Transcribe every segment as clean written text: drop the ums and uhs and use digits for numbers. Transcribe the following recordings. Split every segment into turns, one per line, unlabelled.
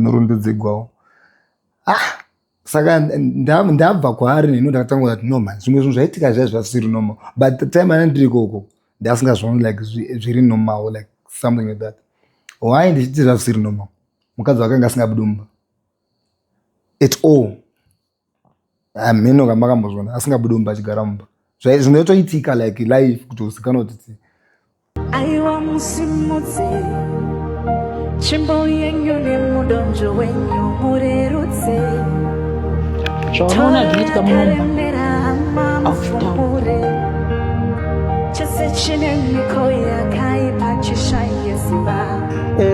Nhoroondo dzegwawo. Ah, saka ndabva kwaari neni ndakatanga kuti no man, zvimwe zvinhu zvaitika zviya zvasiri normal, but the time ana ndiri ikoko ndasingazvioni like zviri normal, like something like that. Why ndichiti zvasiri normal? Mukadzi wakanga asingabudi mumba at all. Hameno kamakambozviona asingabudi mumba, achigara mumba. Zvinotoitika like life kuti uzikanwa kuti
Aiwa, musimudze tsvimbo yenyu nemudonzvo wenyu, murerutse.
Zvaunoona zvinoitika munomba
Karemera hama, mufumure chese chine miko yakaipa chishaye simba.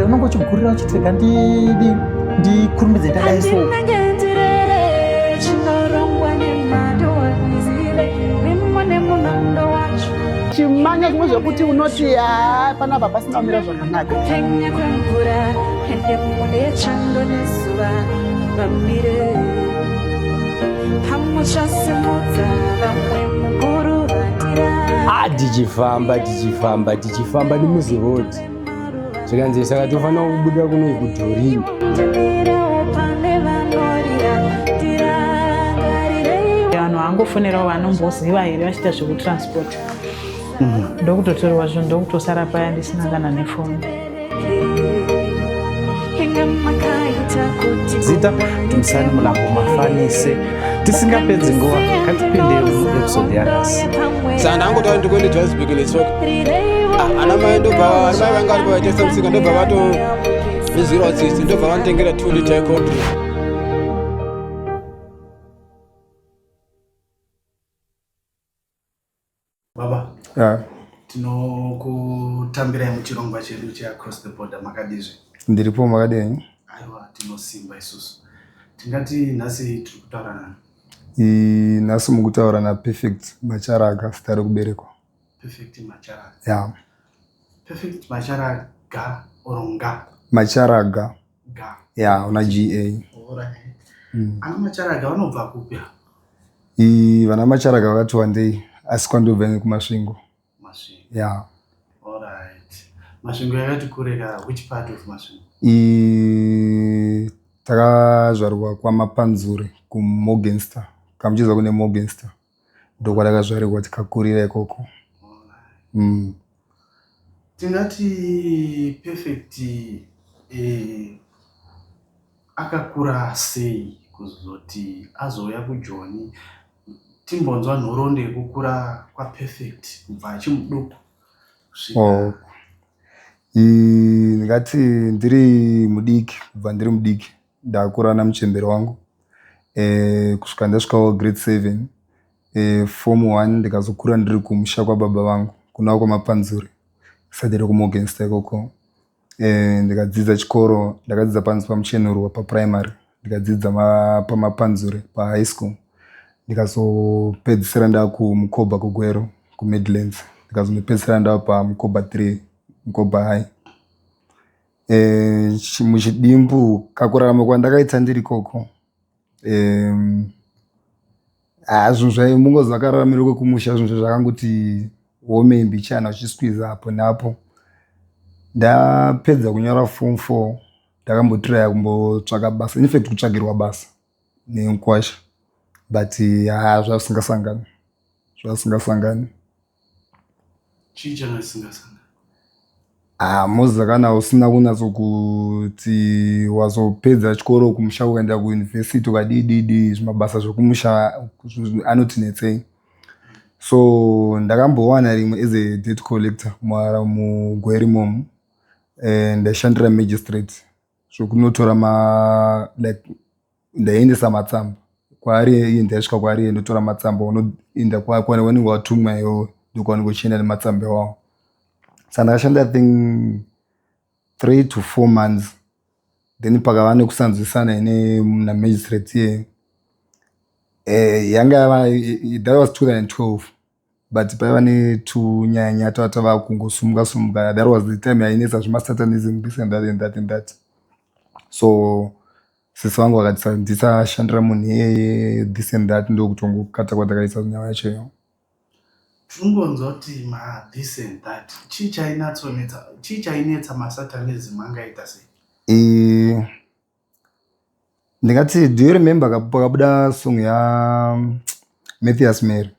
Unonge uchigurira uchiti rega ndidi ndikurumidze ndadai so.
Handinenge ndirere chinorongwa nemadoanizire mimo nemunondo wacho.
Chimanya zvimwe zvekuti unoti ha, panapa pasina kumira zvakanaka.
Kupenya kwemvura ende mune chando nezuva vamire pamuchasimudza vamwe mukuruvatira.
Ah, tichifamba, tichifamba, tichifamba nemuziroad, zvikanzi saka tofanira kubuda kuno kudhorini.
Ndimirewo pane vanorira, tirangarirei.
Vanhu vangofonerawo vanomboziva here vachiita zvekutransport, ndokutotorwa zvinhu, ndokutosara paya ndisina kana nefoni.
Inga makaita kuti
Zita Dumisani Mulambo Mafanise. Tisingapedzi nguva, ngatipinde muepisode yanhasi.
Saka ndangotaura ndikuende Johannesburg netsoka. Ah, ana mai ndobva, ana mai vanga varipo vaitesa musika, ndobva vatondizwirawo tsitsi, ndobva vanditengera 2 liter yecold drink.
Baba,
Yeah.
Tinokutambirai muchirongwa chedu cheAcross the Border. Makadizve?
Ndiripo, makadini?
Aiwa, tinosimba isusu. Tingati nhasi tiri kutaura nani?
Nhasi mukutaura naPerfect Macharaga, zita rekuberekwa.
Perfect Macharaga?
Yeah.
Perfect Macharaga or nga?
Macharaga.
Ga?
Yeah, una ga.
Alright. Ana Macharaga vanobva kupi?
Vana Macharaga vakati wandei, asi kwandobva nekuMasvingo.
Masvingo?
Yeah.
Alright, Masvingo yakati kure ka. Which part of Masvingo?
Takazvarwa kwaMapanzure, kuMorgenster. Kamuchizwa kune Morgenster, ndokwatakazvarirwa tikakurira ikoko.
Tingati Perfect akakura sei kuzoti azouya kuJoni? Timbonzwa nhoroondo yekukura kwaPerfect kubva achimuduku kusvika
Oh. Ndingati ndiri mudiki, kubva ndiri mudiki ndakura namuchemberi wangu kusvika ndasvikawo grade 7, form 1. Ndikazokura ndiri kumusha kwababa vangu kunava kwaMapanzure, side rekuMorgenster ikoko. Ndikadzidza chikoro, ndakadzidza panzi paMuchenurwa paprimary, ndikadzidza paMapanzure pahigh school, ndikazopedzisira ndakuMkoba kuGweru kuMidlands, ndikazonopedzisira ndava paMkoba 3, Mkoba High. Muchidimbu kakurarama kwandakaita ndiri ikoko, zvinhu zvaimungozi vakararamiro kwekumusha, zvinhu zvakangoti womei mbichana, uchisqueeze apo neapo. Ndapedza kunyora form 4, ndakambotiraya kumbotsvaka basa, infact kutsvagirwa basa nemukwasha, but ha, zvasingasangani, zvasingasangani.
Chii changa chisingasangani?
Ah, moziva kana usina kunyatsokuti wazopedza chikoro kumusha, ukaenda kuyunivhesiti, ukadii zvimabasa zvekumusha anotinetsei. So ndakambowana rimwe as a debt collector muGweru imomo. Ndaishandira magistrate zvokunotora ma like ndaiendesa matsamba kwaari iye. Ndaisvika kwaari iye, ndotora matsamba, unoenda kwaunenge watumwa iwewe, ndokwaunenge uchienda nematsamba iwawo. Saka ndakashanda, I think, 3 to 4 months, then pakava nekusanzwisana ine namagistrate iye. Yanga yava, that was 2012, but paiva netunyanya twatava kungosumuka sumuka. That was the time yainetsa zvemasatanism, this and that and that and that. So sisi vangu vakati ndisashandira munhu iyeye, this and that, ndokutongokata kwatakaisa nyaya yacho iyo.
Tinongonzwa kuti ma-this and that. Chii chainatsonetsa? Chii chainetsa? Masatanism angaita sei?
Ndingati, do you remember pakabuda song ya Mathias Mary?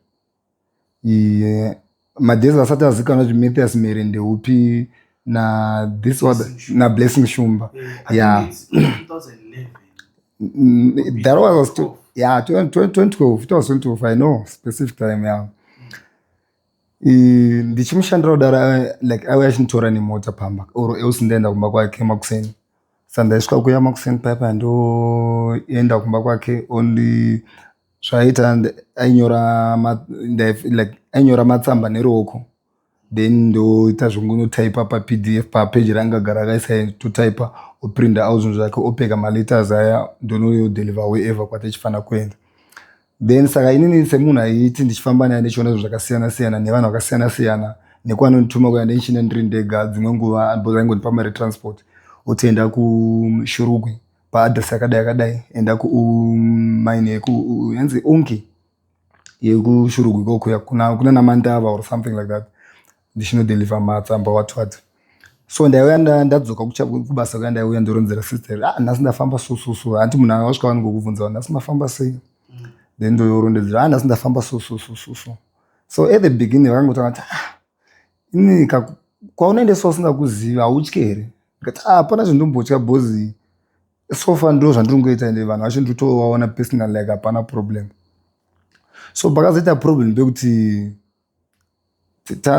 Madhezi asati azikanwa kuti Mathias Mary ndeupi na this other, na Blessing Shumba. Yeah, that was yeah, 2012. It was 2012, I know specific time. Yeah, ndichimushandira kudaro, like aiuya achinditora nemota pamba or else ndaenda kumba kwake makuseni. Saka ndaisvika kuya makuseni paya, ndoenda kumba kwake. Only zvaiita, ainyora like ainyora matsamba neruoko, then ndoita zvokunotaipa paPDF, papeji raangagara akaisa, totaipa, oprinda out zvinhu zvake, opeka maletters aya, ndonodeliver wherever kwatichifanira kuenda. Then saka inini semunhu aiti ndichifamba naye, ndichiona zvinhu zvakasiyana siyana nevanhu vakasiyana siyana, nekwanondituma kuya ndichinda ndiri ndega dzimwe nguva, because aingondipa mari transport, otoenda kuShurugwi paaddress yakadai yakadai, enda kumaini yanzi Unki yekuShurugwi ikokuya kuna naMandava or something like that, ndichinodeliver matsamba, what what. So ndaiuya ndadzoka kubasa kuya, ndaiuya ndoronzera sister, "Ah, nhasi ndafamba so so so." Hanti munhu wasvika vanongokubvunza, "Nhasi mafamba sei?" Then ndoyorondedzera, "Ah, nhasi ndafamba so so so so so." So at the beginning vakangotanga kuti, "Ah, inini kwaunoendeswa usingakuzivi, hautyi here?" Ndikati, "Ah, hapana zvindombotya, because so far ndo zvandiri ende vanhu vacho nditovaona personal, like hapana problem." So pakazoita problem pekuti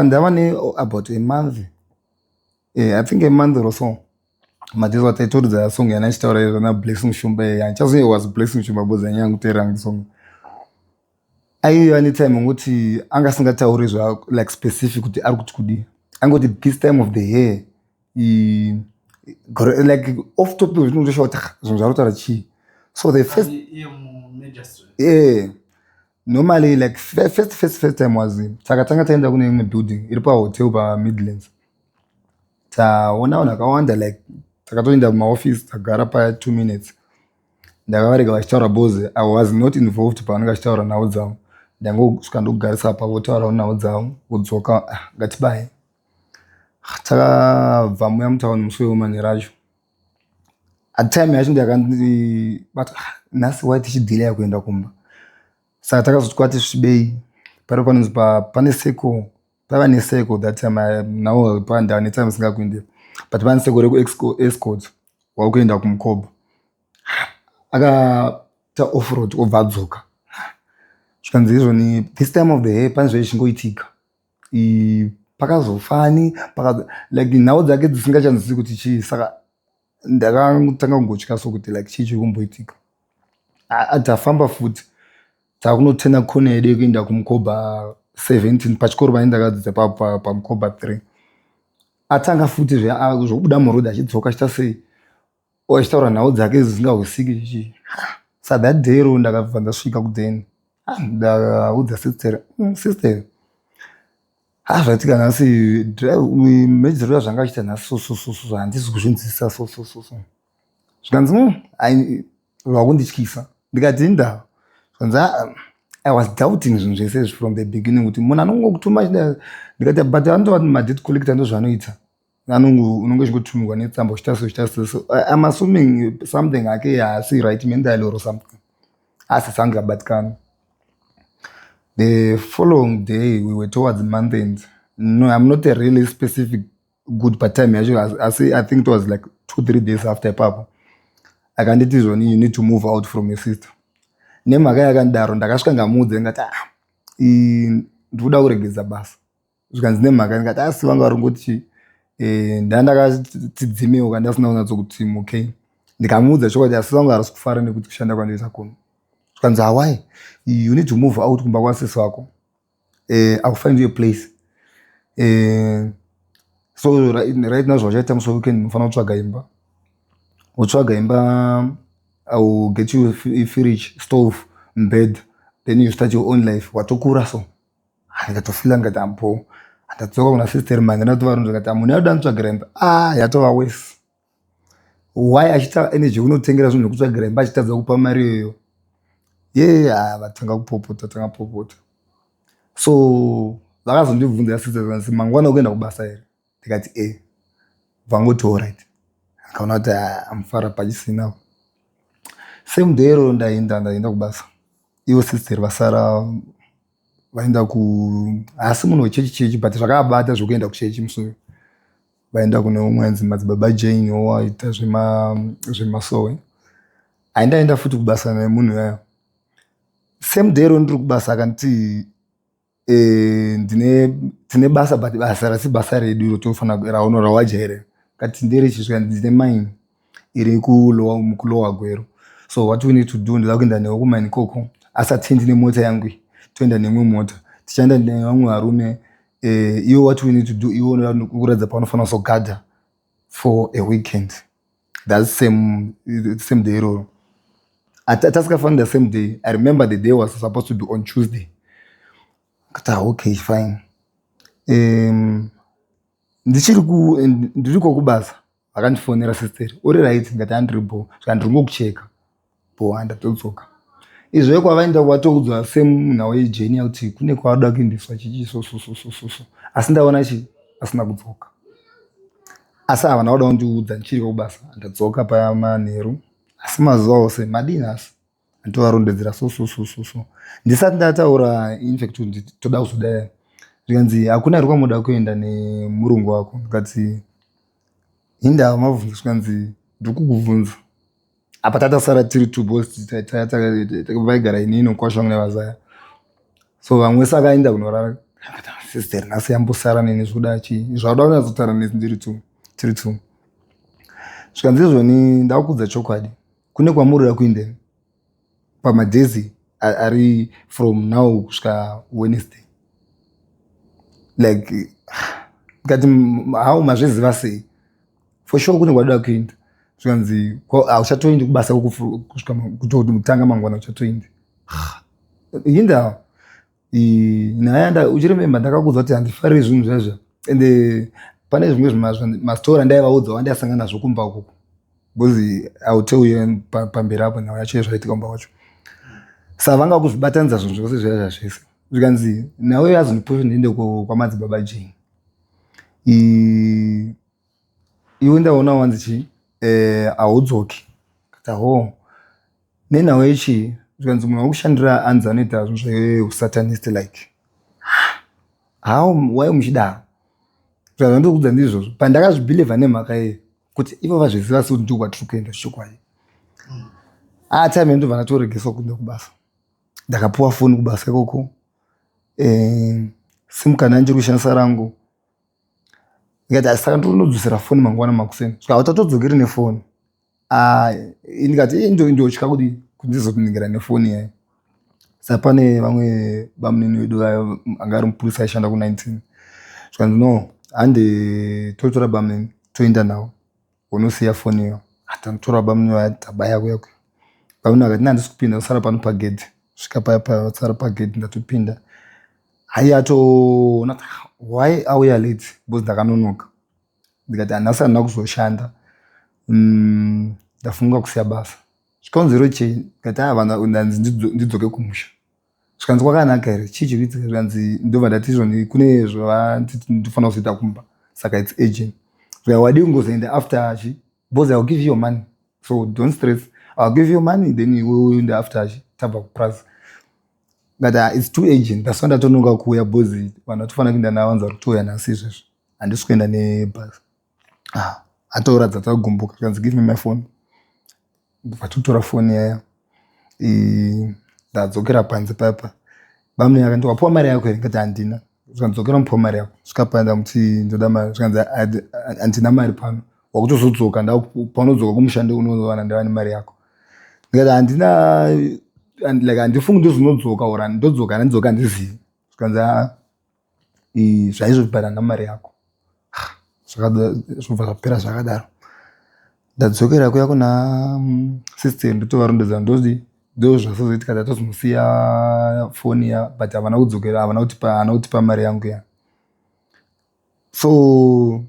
ndava ne about a month, I think a month or so, madhezi vataitoridza song yana ichitaura izvo naBlessing Shumba. Handichazivi was Blessing Shumba because anyanya kuteerera song. Aiva netime ngokuti anga asingatauri zva like specific kuti ari kuti kudii, angoti this time of the year, like off topic, zvinotoshawa kuti zvinhu zvari kutaura chii. So the first, yeah, normally like first time was takatanga taenda kune imwe building iri pahotel paMidlands. Taona vanhu vakawanda, like takatoenda mumaofisi, tagara pa 2 minutes, ndakavarega vachitaura because I was not involved pavanenge vachitaura nhau dzavo. Ndangosvika ndokugarisa pa, votaurawo nhau dzavo, vodzoka. Ah, ngatibaye. Takabva muya mutauni musi wemanheru acho. Atime yacho ndakandibata, ah, nhasi wai tichidhileya kuenda kumba? Saka takazoti kwati svibei pari panonzi pane seko, paiva neseko that time. Now ndava netime isingakuendera, but pane seko rekuEscort wakuenda kuMkoba. Akaita offroad, obva adzoka, zvikanzi izvoni this time of the year pane zvaichingoitika, pakazofani like nhau dzake dzisingachanzwisisi kuti chii. Saka ndakatanga kungotya so kuti like chii chiri kumboitika. Tafamba futi, takunotena kona yedu yekuenda kuMkoba 17, pachikoro pane ndakadzidza paMkoba 3. Atanga futi zvokubuda murodhi achidzoka, achita sei, achitaura nhau dzake dzisingahwisiki chichii. Sa that day ro ndakabva ndasvika kudheni, ndaudza sister, "Sister, ha, zvaitika nhasi, mejiro zvanga achiita nhasi so so so so, handisi kuzvinzwisisa so so so so." Zvikanzi, "Rwakundityisa." Ndikati, "Indava?" Zvikanzi, "I was doubting zvinhu zvese izvi from the beginning, kuti munhu anongokutuma." Ndikati, "But anotova madebt collector, ndo zvaanoita, unonge uchingotumirwa netsamba uchiita so, uchiita so. So I'm assuming something hake haasi right mentally or something." Asi sangabatikana. The following day we were towards month end. No, I'm not a really specific good patime yacho, asi I think it was like 2-3 days after ipapo, akanditi zvoni, "You need to move out from your sister." Nemhaka yakandidaro, ndakasvika ngamuudze, ndikati, "Ah, ndikuda kuregedza basa." Zvikanzi, "Nemhaka?" Ndikati, "Asi vanga vari ngoti ndandakatidzimewo kandasina kunyatsokuti okay." Ndikamuudza chokwadi, asi vanga varisi kufara nekuti kushanda kwandoita kuno. Zvikanzi, "Hawai, you need to move out kumba kwasisi wako. I will find you a place. So right now zvachaita musi weweekend, munofanira kutsvaga imba, wotsvaga imba. I will get you a fridge, stove, bed, then you start your own life. Watokura." So ndikatofila, ndikati ambo ndadzoka kuna sister manje, ndatovarunza, ndikati, "Munhu yakuda nditsvagira imba, ah, yatova wese. Why achiita energy kunotengera zvinhu zvekutsvagira imba, achitadza kupa mari iyoyo?" Ye, vatanga kupopota, tanga kupopota. So vakazondibvunza sister, vanzi, "Mangwana ukuenda kubasa here?" Ndikati, "E." Vangoti, "Alright." Ndikaona kuti amufara pachisina. Same day iroro ndaenda ndaenda kubasa. Ivo sister vasara vaenda ku haasi munhu wechechi chechi but zvakavabata zvekuenda kuchechi musi uyu. Vaenda kune umwe ainzi madzibaba Jane owaita zvemasowe. Haindaenda futi kubasa nemunhu uyayo. Same day iroro ndiri kubasa akanditi eh, ndine tine basa but basa rasi basa redu iro tofanira rauno rawajaira kati nderechisvika ndine mine iri kulowa Gweru so what we need to do ndoda kuenda newe kumaini ikoko asi hatiendi nemota yangu iyi toenda neimwe mota tichaenda nevamwe varume eh, iwe what we need to do iwe unoda kuratidza paunofanira kuzogadha for a weekend that same day iroro tasingafanira the same day. I remember the day was supposed to be on Tuesday. Kati, "Ah, okay, fine." Ndichiri ku ndiriko kubasa vakandifonera, "Sister, uri right?" Ndikati, "Handiri bho." Saka ndiri ngokucheka bho handatodzoka izvo kwavaenda vatoudzwa semunhu wejeni kuti kune kwavada kuendeswa chichi so so so so so so, asi ndaona chi asina kudzoka, asi havana kuda kundiudza ndichiri kubasa. Ndadzoka paya manheru, asi mazuva ose madii nhasi ndovarondedzera so so so so so. Ndisati ndataura infact kuti toda kuzodai, zvikanzi, "Hakuna ri kwamuda kuenda nemurungu wako?" Ndikati, "Hindava mabvunza?" Zvikanzi, "Ndiri kukubvunza." Apa tatasara tiri two boys, vaigara inini mukwasha wangu nevazaya, so vamwe vese akaenda kunorara. Sister nhasi yambosara neni zvoda chii zvauda kunyatsotaura nesi ndiri two tiri two. Zvikanzi, "Izvoni ndakukudza chokwadi, kune kwamurira kuenda pamadays ari from now kusvika Wednesday." Like ndikati, "How mazviziva sei?" "For sure kune kwadoda kuenda." Zvikanzi, "Hauchatoendi kubasa kusvika kutotanga mangwana uchatoendi." Hinda nhaya uchirememba ndakakudza kuti handifariri zvinhu zvaizvo, ende pane zvimwe mastori andaivaudza wandasangana nazvo kumba ukoko, because I will tell you pamberi apo nhau yacho yezvaitika kumba kwacho. Saka vanga kuzvibatanidza zvinhu zvose zvaizva zvese. Zvikanzi, "Nhau yazondipusha ndiende kwamadzibaba Jane, iwe ndaona wanzi chii, haudzoki." Kati, "Ho, nenhau yechii?" Zvikanzi, "Munhu wakushandira anzi anoita zvinhu zveusatanist." Like, how, why muchidaro? Zvandokudza ndizvozvo pandakazvibhilivha nemhaka yei kuti ivo vazviziva sekuti ndiko kwatiri kuenda chokwadi. Ah, time ndobva ndatoregeswa kuenda kubasa. Ndakapuwa foni kubasa ikoko, SIM kana ndiri kushandisa rangu. Ndikati, "Saka ndinodzosera foni mangwana makuseni." Saka hautatodzokeri nefoni. Ndikati, "Ndotya kudi kuti ndizokuningira nefoni yayo." Saka pane vamwe bamunini vedu anga ari mupurisa aishanda ku19. Zvikanzi, "No, hande totora bamunini toenda navo, unosiya foni iyo." Tanotora bamunini vaya, tabaya kuya kuya. Bamunini vakati, "Handisi kupinda, usara pano pagedhi." Svika paya pasara pagedhi, ndatopinda. Hai, atoona why auya late because ndakanonoka. Ndikati, "Hanhasi handina kuzoshanda, ndafunga kusiya basa." "Chikonzero chei?" Ndikati, "A, vanhu ndanzi ndidzoke kumusha." Zvikanzi, "Kwakanaka here? Chii chiri kuitika?" Zvikanzi, ndobva ndati, "Izvoni kune zvavanditi ndinofanira kuzoita kumba, saka it's urgent." Zvikanzi, "Wadii kungozoenda after chi, because I will give you your money, so don't stress, I will give you money, then iwe uende after chi tabva kupurazi." Ndikati, "Ah, it's too urgent, that's why ndatononoka kuuya, because vanhu vatofanira kuenda navo vanzi vari kutouya nhasi izvezvi, handisi kuenda nebhasi." Ah, atoratidza tagumbuka. Zvikanzi, "Give me my phone." Ndobva totora foni yaya. Ndadzokera panze paya, bamunini akandi, "Wapiwa mari yako here?" Ndikati, "Handina." Zvikanzi, "Dzokera mupiwa mari yako." Svika paya ndamuti, "Ndoda mari." Zvikanzi, "Handina mari pano, wakutozodzoka paunodzoka kumushando unowana ndava nemari yako." Ndikati, "Handina, like handifungi ndozvinodzoka or ndodzoka, handidzoka, handizivi." Zvikanzi, "Aa, zvaizvo, but handina mari yako." Zvobva zvapera zvakadaro. Ndadzokera kuya kuna sister, ndotovarondedzera, ndoti ndo zvazozoitika, tatozomusiya foni ya, but havana kudzokera, havana kutipa, havana kutipa mari yangu ya. So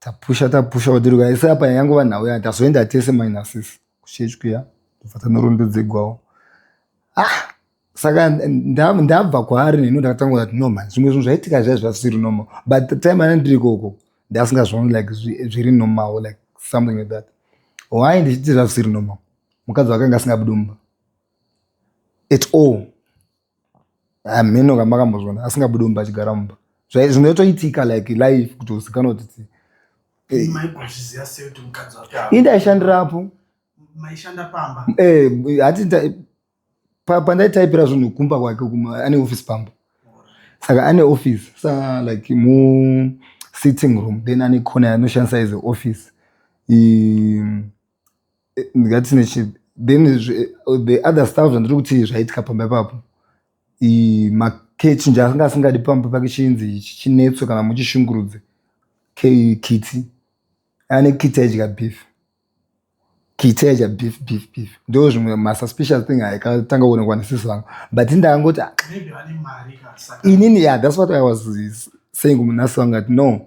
tapusha tapusha kuti isi apa yangova nhau ya tazoenda tese mainasisi kuchechi kuya, ndobva tanorondedzegwawo. Ah, saka ndabva kwaari neni ndakatanga kuti, no man, zvimwe zvinhu zvaitika zvai zvasiri normal, but time ana ndiri ikoko ndasingazvioni like zviri normal, like something like that. Why ndichiti zvasiri normal? Mukadzi wake anga asingabudi mumba at all. Hameno kamakambozviona asingabudi mumba achigara mumba. Zvinotoitika like life kuti uzikanwa kuti
eh.
Ini ndaishandirapo.
Maishanda pamba?
Eh, hati pandaitaipira zvinhu kumba kwake kuma ane office pamba. Saka ane office sa like mu sitting room then ane corner yanoshandisa as a office. Ndingati nechi then the other stuff zvandiri kuti zvaitika pamba ipapo makechinji anga asingadi pamba pake chinzi chinetswe kana muchishungurudze kiti ane kiti aidya beef kiti aidya beef beef beef ndo zvimwe masuspicious thing aikatanga kuonekwa nesisi vangu but ndakangoti ah, inini yeah that's what I was saying kumunasi vangu ati no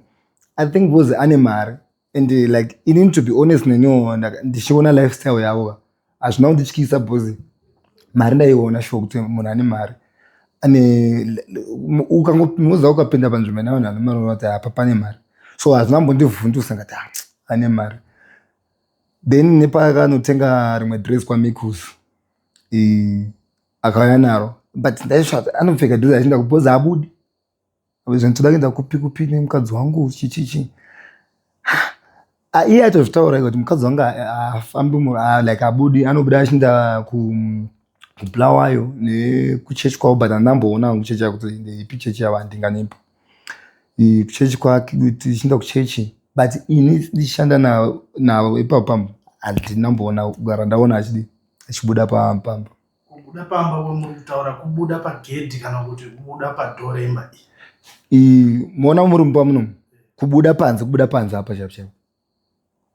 I think because ane mari and like inini to be honest neniwo ndichiona lifestyle yavo ka hazvina kundityisa because mari ndaiona sure kuti munhu ane mari ane ukangomuza ukapinda panzvimbo ine vanhu vane mari unoti apa pane mari so hazvina kumbondivhundusa ngati ah, ane mari then nepakanotenga rimwe dress kwamicus akauya naro but ndaisva anopfeka dress achienda kupoza abudi Zvinotoda kuenda kupi kupi nemukadzi wangu chichichi. Ah, iye aitozvitaura kuti mukadzi wangu haafambi like abudi anobuda achienda kubulawayo nekuchechi kwavo but handamboona kuchechi yavo kuti ndeipi chechi yavo handinganepo kuchechi kwake tichienda kuchechi but ini ndichishanda navo ipapo pamba handinamboona kugara ndaona achidi achibuda pamba.
Kubuda pamba kwamuri kutaura kubuda pagedhi kana kuti kubuda padhoo remba
iyi? Moona muri mumba muno kubuda panze, kubuda panze apa chaipo chaipo,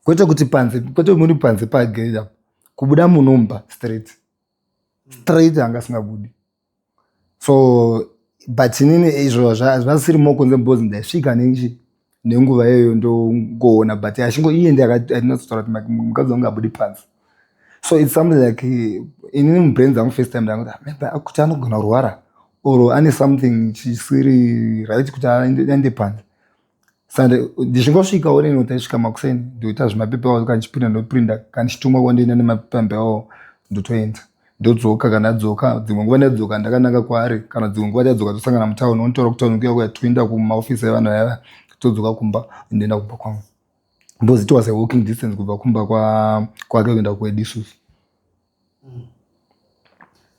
kwete kuti panze, kwete muri panze pagedhi apa, kubuda munomba straight straight anga asingabudi. So but inini izvo zvasiri more concern because ndaisvika nenchi nenguva iyoyo ndongoona but achingo iye ndiakanyatsotaura kuti mukadzi wangu abudi panze. So it's something like inini mubrain dzangu first time ndangoti ah, maybe kuti anogona kurwara or ane something chisiri right kuti aende panze. Saka ndichingosvikawo neni taisvika makuseni ndoita zvimapepa awo kana ndichiprinda ndoprinda kana ndichitumwa kwandienda nemapepa awo ndotoenda ndodzoka kana adzoka dzimwe nguva ndadzoka ndakananga kwaari kana dzimwe nguva tadzoka tosangana mutown onditora kutown kuya kuya toenda kumaofisi evanhu vaya todzoka kumba ndoenda kumba kwangu because it was a walking distance kubva kumba kwake kuenda kwedu isusu.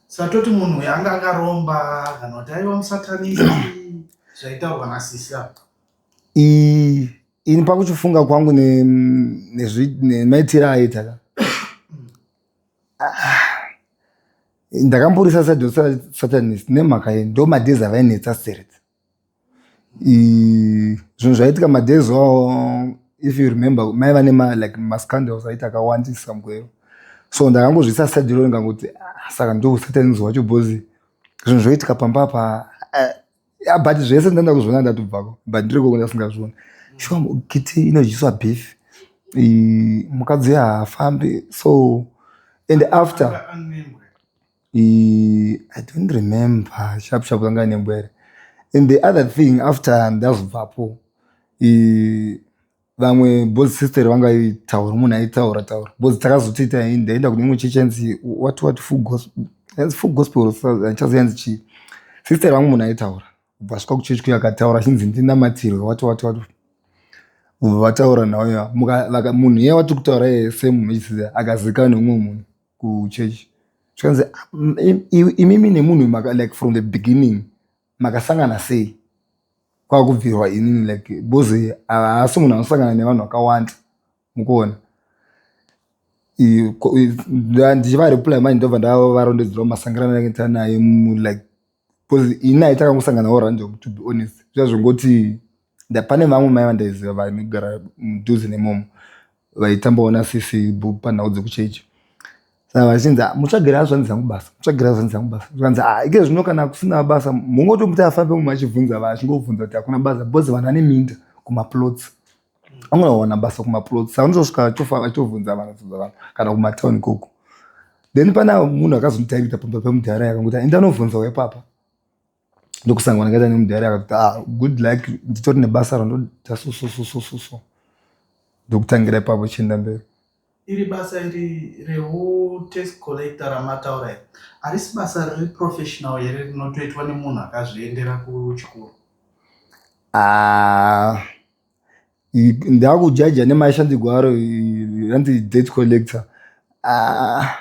Satoti munhu uyu anga akaromba kana kuti aiva musatanist zvaitaurwa nasisi apa.
Ini pakuchifunga kwangu nemaitiro aiita ka ah, ndakamborisa satanist nemhaka ye ndo madays avainetsa spirit zvinhu zvaiitika madays wawo if you remember maiva nema like mascandals aiti akawandisa mugwero so ndakangozviisa side iro ndikangoti ah, saka ndosatanism wacho bhozi zvinhu zvoitika pamba apa ah, but zvese ndanda kuzviona ndatobvako but ndiri koko ndasingazvioni shuwa kiti inodyiswa beef mukadzi haafambi so and after I don't remember sharp sharp anga nembwa here and the other thing after ndazobvapo vamwe both sister vanga aitaura munhu aitaura taura because takazotoita ndaenda kune imwe chechi yanzi what what full gospel yanzi full gospel handichaziva yanzi chii sister vangu munhu aitaura ubva asvika kuchechi kuya akataura achinzi ndinamatirwe what what what ubva vataura nawo munhu iye watiri kutaura iye same message akazikanwa neumwe munhu kuchechi zvikanzi imimi nemunhu like from the beginning makasangana sei kwakubvirwa inini like because haasi munhu anosangana nevanhu vakawanda mukuona ndichivareply manje ndobva ndavarondedzerawo masangano andakaita naye like because ini naye takangosanganawo random to be honest zviya zvongoti pane vamwe mai vandaiziva vaigara mudhuze nemomo vaitambawo nasisi panhau dzekuchechi saka vachinzi ah, mutsvagire hazvanzi zangu basa mutsvagire hazvanzi zangu basa zvikanzi ah ike zvino kana kusina basa mongotomuti afambe mumwe achibvunza va achingobvunza kuti hakuna basa because vanhu vane minda kumaplots angowana basa kumaplots saka unotosvika achitobvunza vanhu bvunza vanhu kana kumatown ikoko then pana munhu akazonditarita pamba pemudhara yakangoti enda anobvunzawo ipapa ndokusangana kaita nemudhara akati ah good luck nditori nebasa randoda so so so so so so ndokutangira ipapo chienda mberi.
Iri basa iri reutax collector ramataura iri harisi basa riri professional here rinotoitwa nemunhu akazviendera kuchikoro?
Ah, ndakujaja nemashandirwo aro hanzi debt collector. Ah,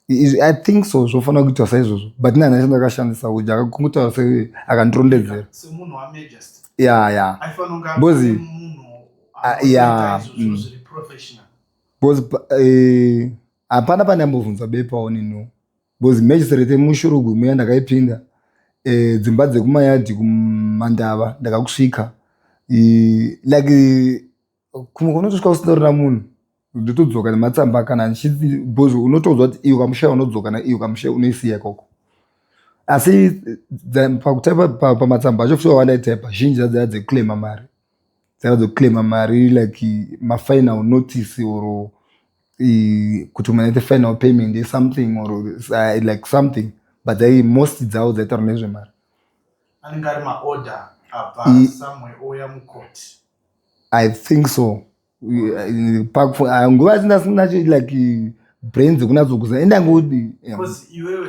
I think so, zvofanira kuitwa saizvozvo, but ini handina chandakashandisa uja akakungotaura se akandirondedzera.
Semunhu wamajest
Ya,
aifanira kunge
Bozi.
ari munhu
Ah, yeah,
anoita izvozvo zviri professional.
Because hapana pandambobvunzwa bepawo nino, because magistrate yemuShurugwi muya ndakaipinda, dzimba dzekumayadhi kuMandava ndakakusvika. Like kumwe kunotosvika usitorina munhu, ndotodzoka nematsamba kana ndichiti, because unotoudzwa kuti iyo kamushaya unodzoka naiyo kamushaya unoisiya ikoko. Asi pakutaipa pamatsamba acho futi wandaitaipa zhinji dzaiva dzekuclaima mari, dzaiva dzekuclaima mari, like mafinal notice or kuti munhu aite final payment yesomething or like something, but dzai most dzavo dzaitaura nezvemari.
Anenge ari maorder abva somewhere ouya mucourt?
I think so. Nguva ndasina like brains kunatsokuza indangodi.
Because iwewe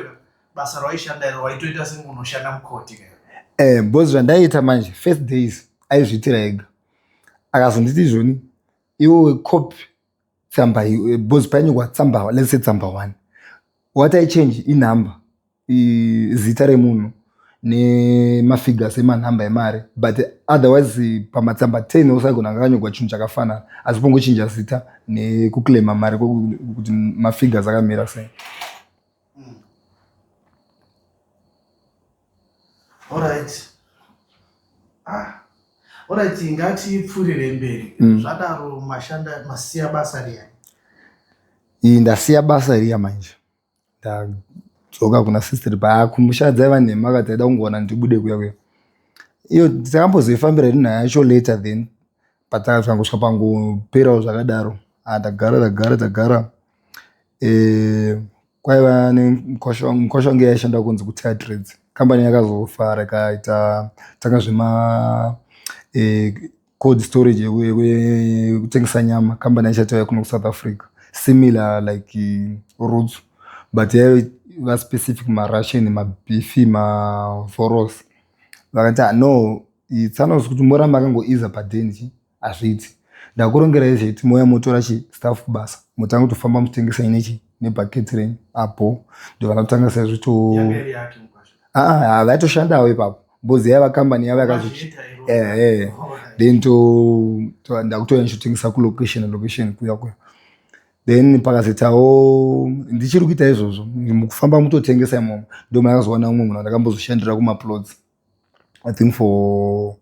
basa rawaishanda iro waitoita semunhu unoshanda mukoti ka?
Because zvandaiita manje, first days aizviitira ega, akazonditi izvoni iwewe copy tsamba, because painyorwa tsamba, let's say tsamba one, what I change inumber, zita remunhu nemafigures emanhamba emari, but otherwise pamatsamba 10 usaigona akanyorwa chinhu chakafanana, asi pongochinja zita nekuclaima mari kuti mafigures akamira sei.
Alright, ah, alright, ngatipfuurire mberi. Zvadaro mashanda, masiya basa riya?
Iyi ndasiya basa riya manje, ndadzoka kuna sister paakumusha. Dzaiva nhema akati aida kungowana ndibude kuya kuya. Iyo takambozoifambira iri nyaya yacho later, then patakangosvika pangoperawo zvakadaro. Ah, tagara tagara tagara, kwaiva nemukwasha wangu. Mukwasha wangu yaishanda kunzi kuTire Trades kambani, yakazofara ikaita tanga zvema cold storage yekutengesa nyama. Kambani yacho yatauya kuno kuSouth Africa, similar like Roots, but yaiva specific maRussian, mabeef, mavoros. Vakati, "Ah, no, tsanozi kuti moramba akangoiza padeni hazviiti, ndakurongerai zveti mouya motora chi staff kubasa, motanga kutofamba muchitengesa nechi nebhaketi renyu." Apo ndobva ndatanga saizvo to
Yanga iri yake mukwasha?
Ah, vaitoshandawo ipapo because yaiva kambani yavo yakazochi
Mazviita iro.
Then to ndakutouya ndichitengesa kulocation location kuya kuya. Then pakazoitawo ndichiri kuita izvozvo mukufamba mutotengesa imomo, ndo mandakazowana umwe munhu andakambozoshandira kumaplots, I think for,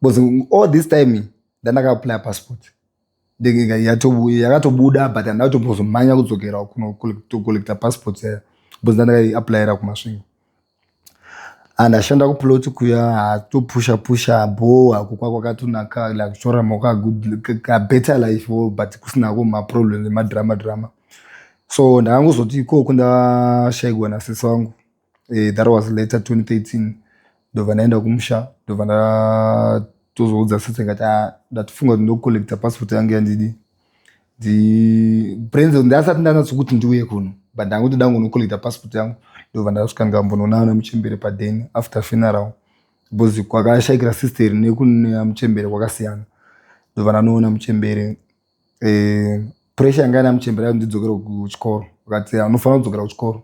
because all this time ndandaka-applya passport yakatobuda, but handina kutombozomhanya kudzokera kunocollecta passport yayo because ndandakaiapplyira kuMasvingo. Andashanda kuplot kuya, hatopusha pusha bo hako kwakatonaka, like kutorarama kabetter life, but kusinako maproblems emadrama drama. So ndakangozoti ikoko ndashayikwa nasisi wangu. That was later 2013. Ndobva ndaenda kumusha, ndobva ndatozoudza sisi ngati, "Ah, ndatifunga kuti ndocollecta passport yangu yandidi brains ndasati ndanatsokuti ndiuye kuno, but ndangoti ndangonocollecta passport yangu." Ndobva ndasvika ndikambononana muchembere padeni after funeral, because kwakashayikira sister nekune muchembere kwakasiyana. Ndobva ndanoona muchembere. Pressure yanga ina muchembere yati ndidzokere kuchikoro. Vakati unofanira kudzokera kuchikoro,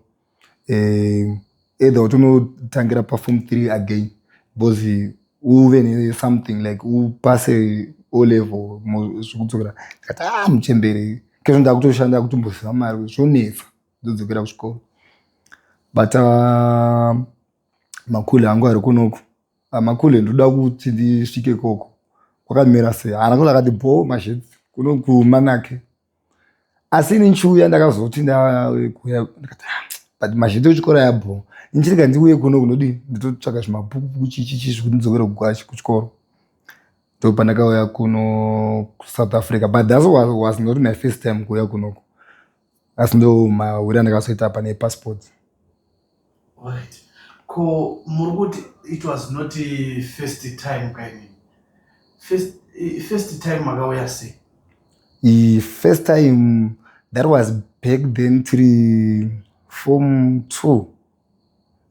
either kuti unotangira paform 3 again because uve nesomething, like upase O level zvekudzokera. Ndikati, "Ah, muchembere, kezvo ndakutoshanda kutomboziva mari, zvonetsa ndodzokera kuchikoro." But makule angu ari kunoku, makule ndoda kuti ndisvike ikoko kwakamira sei? Haana kuti akati bo mazhetsi kuno kumanake. Asi ini nchiuya ndakazoti ndakuya ndikati, "Ah, but mazhete echikoro ayabho inchirega ndiuye kuno kunodii, nditotsvaka zvimabhuku chichichi zvekuti ndidzokere kuchikoro." Ndopandakauya kuno kuSouth Africa, but that was not my first time kuuya kunoko, asi ndo mahwiri andakazoita pane passport.
Alright. Ko muri kuti it was not first time kainini? First time makauya sei?
First time That was back then tiri form 2,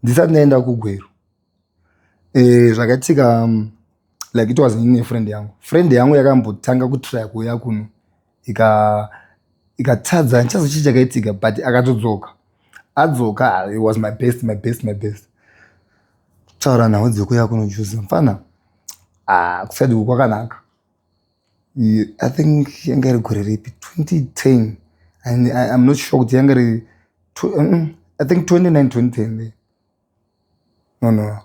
ndisati ndaenda kuGweru. Zvakaitika, like, it was ine friend yangu. Friend yangu yakambotanga kutrya kuuya kuno, ikatadza. Ndichazo chii chakaitika, but akatodzoka. Adzoka, it was my best, my best, my best. Taura nhau dzekuuya kunojuza mufana. Ah, kuside uku kwakanaka. I think yanga iri gore ripi, 2010, and I'm not sure kuti yanga iri, I think 29, 2010. No,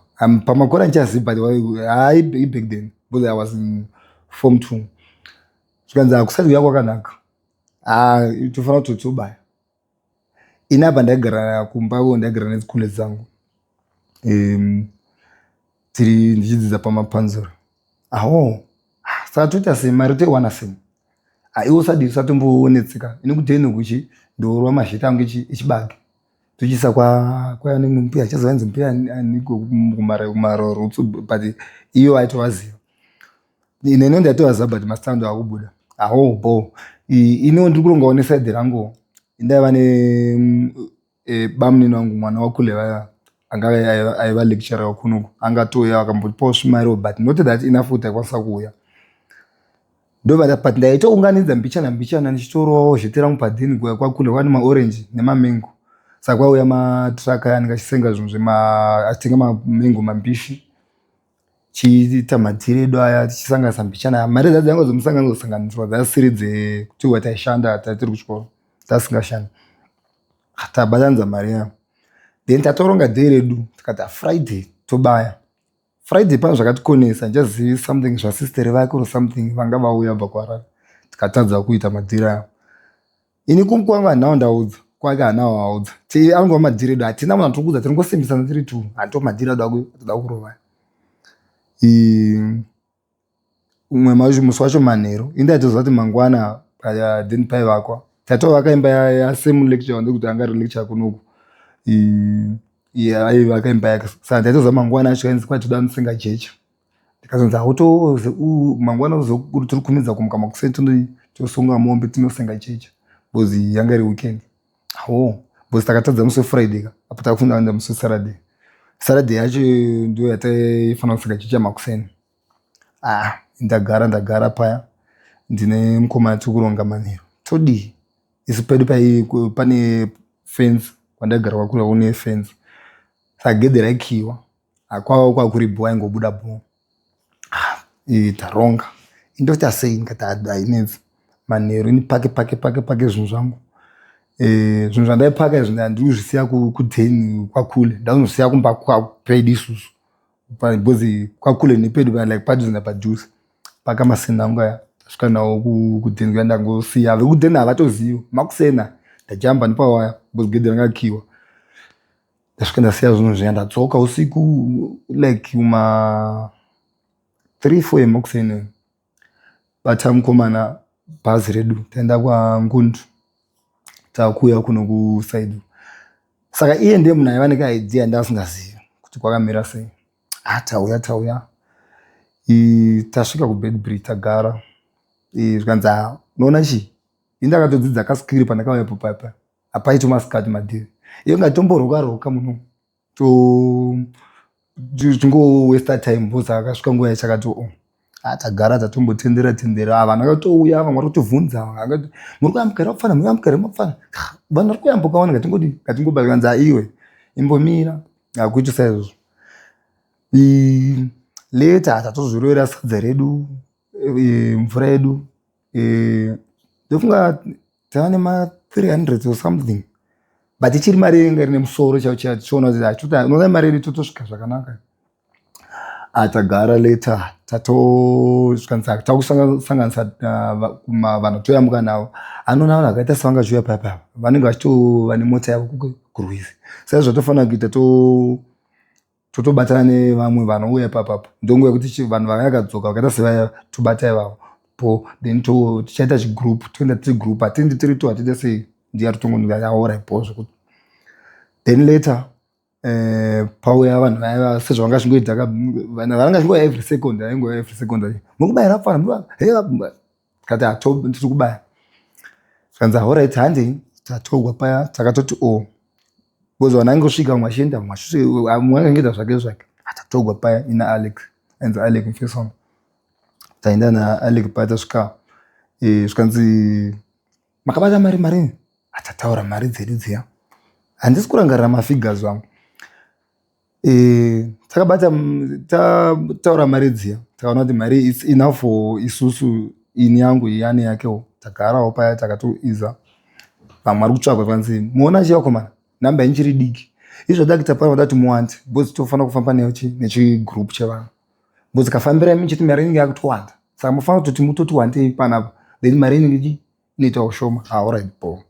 pamakore andichazivi, but hai, back then, because I was in form 2. Zvikanzi hakusati kuya kwakanaka. Ah, tofanira kuti tobaya. Ini apa ndaigara kumba, ndaigara nedzikule dzangu, tiri ndichidzidza pamapanzura aho. Saka toita sei? Mari toiwana sei? Iwe usadi, usatombonetseka. Ini kudheni kuchi ndorwa mazhita angu echibage, tochiisa kwaya nemwe mbuya, chazovanzi mbuya kumarorutsu, but iyo aitovaziva. Neno ndaitovaziva, but masitando akubuda aho bo. Iniwo ndiri kurongawo neside rangu. Ndaiva nebamunini wangu, mwana wakule vaya, anga aiva lecturer wakunoku, angatouya akambotipawo svimariwo, but not that enough kuti aikwanisa kuuya. Ndobva, but ndaitounganidza mbichana mbichana, ndichitorowawo zhete rangu padhini kwakule kwane maorange nemamengo. Saka kwauya matraka aya, ndingachisenga zvinhu zvema, achitenga mamengo mambishi, chiita madhiri edu aya, tichisanganisa mbichana. Mari dzadzo dzanga dzomusanganiso kusanganiswa, dzasiri dzekuti taishanda, tatiri kuchikoro, tasingashandi. Tabatanidza mari yayo, then tatoronga day redu, tikati Friday tobaya. Friday pane zvakatikonesa, ndichazivi something zvasisteri vake or something, vanga vauya bva kuHarare, tikatadza kuita madhiri ayo. Ini kwangu handinawo ndaudza, kwake hanawo audza. Anongova madhiri edu, hatina munhu atiri kuudza, tinongosimbisana tiri two. Handito madhiri ado toda kurova. Umwe musi wacho manheru, ini ndaitoziva kuti mangwana then paivakwa, tatovaka imba yasame lecture, ndekuti anga ari lecture kunoku, aivaka imba yake. Saka ndaitoziva mangwana acho ainzi kwai toda musenga jecha. Ndikazonzi hauto mangwana tiri kumidza kumuka makuseni, tosunga mombe, tinosenga jecha, because yanga iri weekend. Ho, because takatadza musi weFriday ka, apo takufanira kuenda musi weSaturday. Saturday yacho ndo yataifanira kusenga jecha makuseni. Ah, ndagara, ndagara paya, ndine mukomana, tiri kuronga manheru todii. Isu pedu pane fence, kwandaigara kwakura kune fence, saka gedhe raikiwa. Kwava kwakuri bho, aingobuda bho. Taronga, indoita sei? Ndikati hainetsi, manheru ini pake pake pake pake zvinhu zvangu. Zvinhu zvandaipaka izvi, handiri kuzvisiya kudheni kwakule, ndazozvisiya kumba pedu isusu, because kwakule nepedu like padhuze napadhuze. Paka masenda angu aya, tasvika nawo kudheni kuya, ndangosiya. Vekudheni havatozivi. Makusena ndajamba nepawaya, because gedhe ranga kiwa. Ndasvika, ndasiya zvinhu zviya, ndadzoka usiku, like ma 3, 4 emakuseni. Bata mukomana bhazi redu, taenda kwaNgundu, takuuya kuno kuside. Saka iye ndiye munhu aiva nekaidea yandasingazivi kuti kwakamira sei. Ah, tauya, tauya, tasvika kuBeitbridge, tagara. Zvikanzi, "Ah, unoona chii?" Ini ndakatodzidza kaskiri pandakauya papa, hapaiti masikati madhiri iyo, ngatomboroka roka muno, tingowasta time, because akasvika nguva yachakati o. Ah, tagara, tatombotendera tendera. Ah, vanhu vakatouya, vamwe vari kutibvunza, "Muri kuyambuka here mapfana? Muri kuyambuka here mapfana?" Vanhu vari kuyambuka vana, ngatingodi, ngatingoba. Kanzi, "Iwe imbomira, hakuiti saizvozvo." Later tatozvirovera sadza redu, mvura yedu. Ndofunga tava nema 300 or something, but ichiri mari inga rine musoro chaiwo chaiwo, tichiona kuti unoona mari yedu totosvika zvakanaka. Tagara, later tatosvikanisa, takusanganisa vanhu toyambuka navo. Anoona vanhu vakaita sevanga vachiuya paya paya, vanenge vachitova nemota yavo kurwizi. Saka zvatofanira kuita, totobatana nevamwe vanouya papapo. Ndonguva yekuti vanhu vaya vakadzoka vakaita sevaya, tobata ivavo po, then tichaita chigroup, toenda tiri group, hatiendi tiri two, hatiite sei. Ndiye atotongonyaora ipo zvekuti then later pauya vanhu vaya sezvavanga vachingoita, vanhu vanga vachingoya every second, aingoya every second, "Muri kubayira pfana?" Kati, "Tiri kubaya." Zvikanzi alright handei. Tatogwa paya takatoti o oh. Because vanhu angosvika vamwe vachienda vamwe vamwe angangoita zvake zvake. Tatogwa paya ina Alex. Ainzi Alec mufesi wangu. Taenda naAlec paya tasvika eh, zvikanzi makabata mari marini? Atataura mari dzedu dziya. Handisi kurangarira mafigures vangu. Eh, takabata tataura mari dziya takaona kuti mari its enough for isusu ini yangu iyane yakewo tagarawo paya takatoiza vamwe vari kutsvagwa zvanzi muona chii vakomana nhamba yenyu chiri diki izvo zvada kuita pano vada kuti muwande because tofanira kufamba nechigroup chevanhu because kafambira imi chiti mari inenge yakutowanda saka mufanira kutoti mutoti wandei panapa then mari inenge inoita ushoma alright ah, bo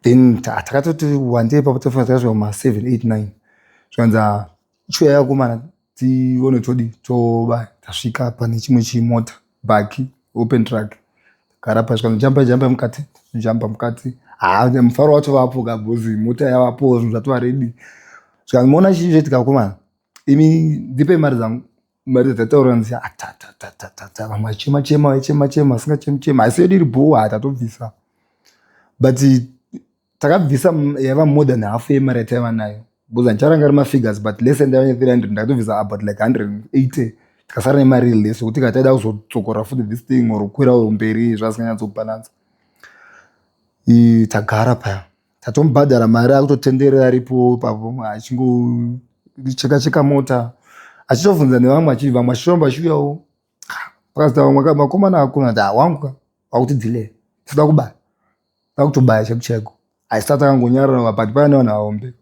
then takatoti wandei ipapo tofanira takasvika kuma 7 8 9 zvikanzi ah, chiuya yakomana tione todi toba tasvika pane chimwe chimota bhaki open truck gara pa zvikanzi jamba jamba mukati jamba mukati haa ah, mufaro wacho vapo kabhozi mota yavapo zvinhu zvatova redi zvikanzi moona chii zvoitika vakomana imi ndipei mari dzangu mari dzataura nzi atatatata vamwe vachema chema vachema chema asingachemi chema asi yedu iri bhoo ha tatobvisa but takabvisa yaiva more than half yemari yataiva nayo because handicharangari mafigures but less than ndaiva ne300 ndakatobvisa about like 180 tikasara nemari less yokuti kana taida kuzodzokora futi this thing or kukwirawo mberi zvasinganyatsobhalansa tagara paya tatomubhadhara mari akutotenderera aripo ipapo achingocheka cheka mota achitobvunza nevamwe achi vamwe achitoramba achiuyawo pakazita vamwe vakomana akuna kuti hawangu ka wakuti delay tinoda kubaya toda kutobaya chaiko chaiko haisati takangonyarara but pane vanhu vahombe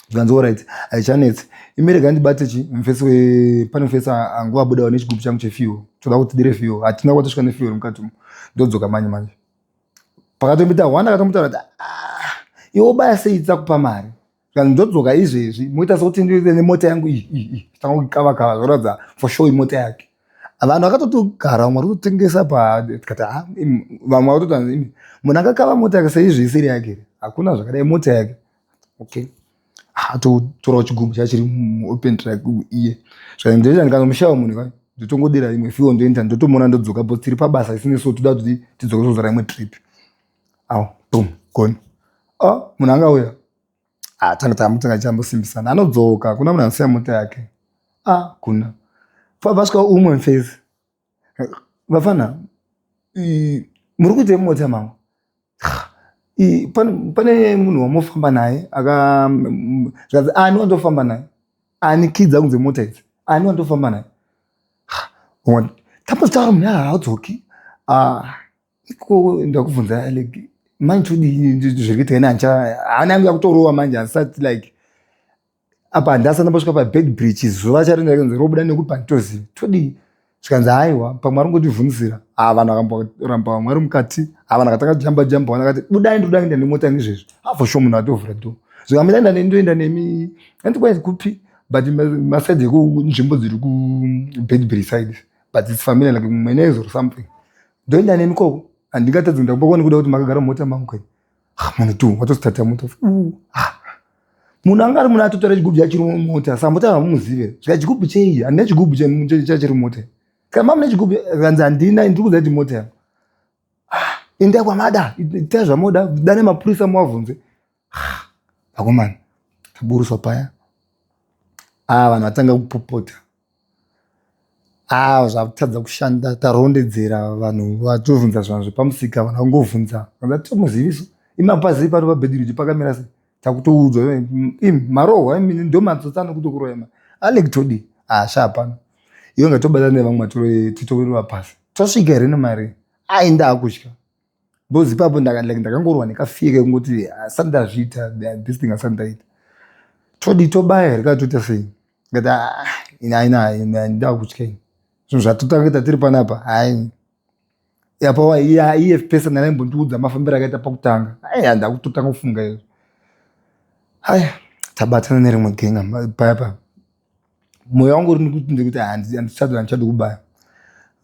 zvikanzi orit haichanetsi imi rega ndibate chi mufesi we pane mufesi anguva abudawo nechigubhu changu chefuel toda kuti tidire fuel hatina kwatosvika nefuel mukati umu ndodzoka manje manje pakatomboita one akatombotaura kuti ah, iwe ubaya sei tsakupa mari zvikanzi ndodzoka izvezvi moita sekuti ndiite nemota yangu iyi iyi tanga kuikava kava zvoratidza for sure imota yake vanhu vakatotogara vamwe vari kutotengesa pa tikati ah, vamwe vakatoti imi munhu akakava mota yake seizvi isiri yake here hakuna zvakadai mota yake okay atotorawo chigumbu chachiri muopen track iye zvikanzi ndoita ndikanomushaya munhu ka ndotongodira imwe fiwo ndoenda ndotomuona ndodzoka bo tiri pabasa isine so toda kuti tidzoke tozora imwe trip aw boom gone o oh, munhu angauya ah, tanga tamutanga tichambosimbisana anodzoka kuna munhu anosiya mota yake ah kuna vasvika umwe mfesi vafana muri kuitei mumota mangu pane munhu wamofamba naye aka zvikanzi ani wandofamba naye ani kidza kunze mota idzi ani wandofamba naye tambotaura munhu haadzoki ah, iko ndakubvunza like manje todii zviri kuitika ini handicha hana yangu yakutorova manje handisati like apa handasati ndambosvika pabed bridge zuva charino rakanzi robuda nekuti panditozivi todii zvikanzi haiwa pamwe ari kungotivhunzira ha vanhu vakamboramba vamwe vari mukati ha vanhu vakatanga jamba jamba vanhu vakati budai ndoda kuenda nemota yangu izvezvi ha for sure munhu atovhura do zvikamira nda ndoenda nemi andikwanisi kupi but masaidi ekunzvimbo dziri kubedbury side but its familiar like mwenezi or something ndoenda nemi koko handingatadzi kuenda kumba kwani kuda kuti makagara mumota mangu kwani ah, munhu tu watositata mota ah. Munhu anga ari munhu atotora chigubhu chachiri mumota saka mota hamumuzive zvika chigubhu chei handina chigubhu chachiri mumota kana mamune chigubhu kanzi handina ndiri kuziva kuti mota yangu ah, endai kwamada itai zvamoda dane mapurisa muvabvunze ah, vakomana taburuswa paya ah vanhu vatanga kupopota Ah zvakutadza kushanda tarondedzera vanhu vatovhunza zvanhu zvepamusika vanhu vangovhunza vatomuzivisa imi hapazivi pano pabhedhiriji pakamira sei takutoudzwa imi marohwa imi ndomatsotsi anokutokuroya ma alec todii ah sha hapana iwe ngatobata nevamwe titowerera pasi tosvika here nemari ai ndaakutya because ipapo like ndakangorwa nekafear kekungoti asati ndazviita this thing asati ndaita todii tobaya here kana toita sei ngati ah, ini aina ndakutya ini zvinhu zvatotanga kuita tiri panapa hai apa iye person anaimbondiudza mafambiro akaita pakutanga aya ndakutotanga kufunga izvo aya tabatana nerimwe genga paya pa moyo wangu uri ndikuti handichadi handichadi kubaya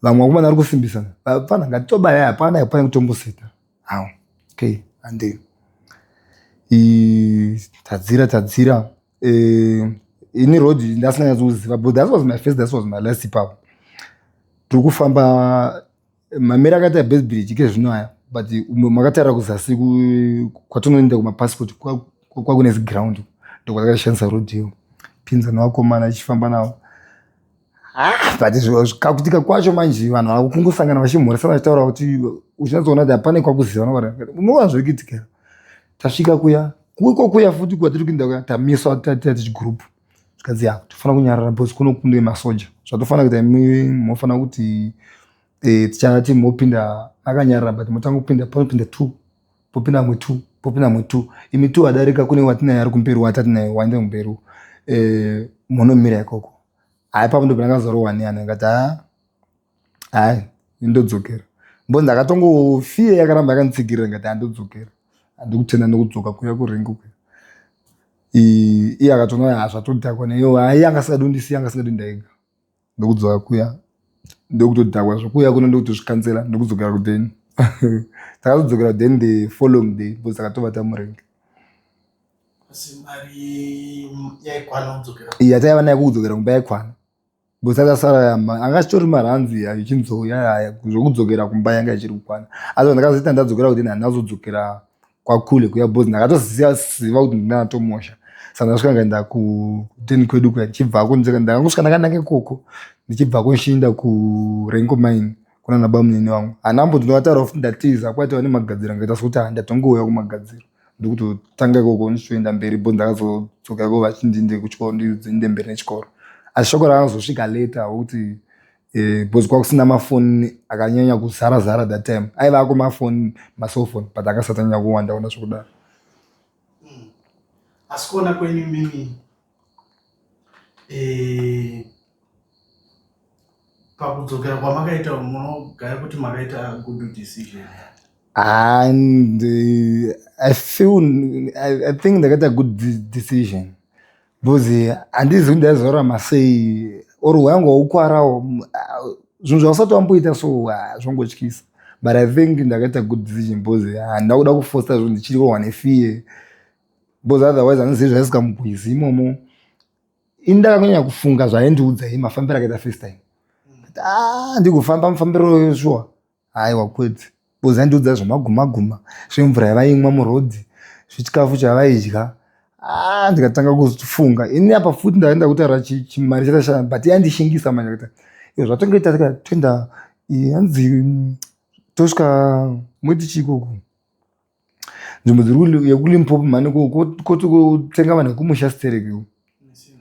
vamwe vakomana vari kusimbisana vapfana ngatitobaya hapana hapana kutomboseta awo okay handei tadzira tadzira eh, ini road ndasinganyatsokuziva but that was my first that was my last ipapo tiri kufamba mamiri akaita base bridge ke zvino aya. But makataura kuzasi kwatinoenda kumapassport kwakune ziground, ndokwatakashandisa road iyo, pinza nevakomana ichifamba navo. Ah, but kakutika kwacho manje, vanhu vavo kungosangana vachimhoresana vachitaura kuti uchinatsoona kuti hapane kwakuzivana, unoona zviri kuitika. Tasvika kuya kuiko kuya futi kwatiri kuenda kuya, tamiswa tati chigroup, zvikanzi ya tofanira kunyarara because kuno kune masoja, zvatofanira kuita imi mofanira kuti tichati mopinda akanyarara, but motanga kupinda, panopinda two, popinda mwe two, popinda mwe two, imi two adarika, kune watinaye ari kumberi, watati waenda kumberi, munomira ikoko. Hayi, papo ndobva ndakazorohwa nehana, ndikati ha, hayi, ndodzokera mbo ndakatongofiye yakaramba yakanditsigirira, ndikati handodzokera, handikutenda, ndokudzoka kuya kurengo kuya. Iye akatoona ha zvatodhakwa neiyo, hayi, anga asingadi kundisiya, anga asingadi ndaiga, ndokudzoka kuya, ndokutodhakwa zvokuya kuno, ndokutozvikanzela, ndokudzokera kudheni. Takazodzokera kudheni the following day because takatovata murengi.
Asi mari yaikwana kudzokera?
Yataiva nayo kudzokera kumba yaikwana because takasara anga achitori maranzi ayo ichinzouya zvokudzokera kumba yanga ichiri kukwana. Asi ndakazoita ndadzokera kuti handazodzokera kwakule kuya because ndakatoziva ziva kuti ndinatomosha. Saka ndasvika ngaenda kudeni kwedu kuya, ndichibvako ndakangosvika ndakananga ikoko, ndichibvako ndichienda kurengo mine kuna nabamunini vangu. Handamboti ndovataura futi ndatiza kwaitova nemagadziro, angaita sekuti handatongouya kumagadziro, ndokutotanga ikoko ndichitoenda mberi bo ndakazodzoka ikoko vachindinde kuchikoro, ndiende mberi nechikoro. Asi shoko rakazosvika later wokuti because kwakusina mafoni akanyanya kuzara zara that time, aiva ako mafoni, macellphone, but akasati anyanya kuwanda wanda zvokudaro.
Asi kuona kwenyu mimi, pakudzokera kwamakaita, munogaya kuti makaita good decision?
And I feel I think ndakaita good decision because handizi kuti ndaizorarama sei or hwangu haukwarawo zvinhu zvausati wamboita, so zvongotyisa. But I think ndakaita good decision because handina kuda kufosta zvinhu ndichiri kurohwa nefear, because otherwise handizivi zvaisika mugwizi imomo. Ini ndakanyanya kufunga zvaindiudza iye mafambiro akaita first time. Ah, ndigofamba mufambiro sure? Aiwa, kwete, because aindiudza zvemaguma guma, zvemvura yavaimwa murodhi, zvechikafu chavaidya. Ah, ndikatanga kufunga ini apa futi ndaenda kutaura chimari chatashanda, but yandishingisa manje kuti iyo zvatongoita toenda hanzi tosvika mweti chikoko nzvimbo dziri yekuLimpopo mhani koti kutenga vanhu vekumusha stereki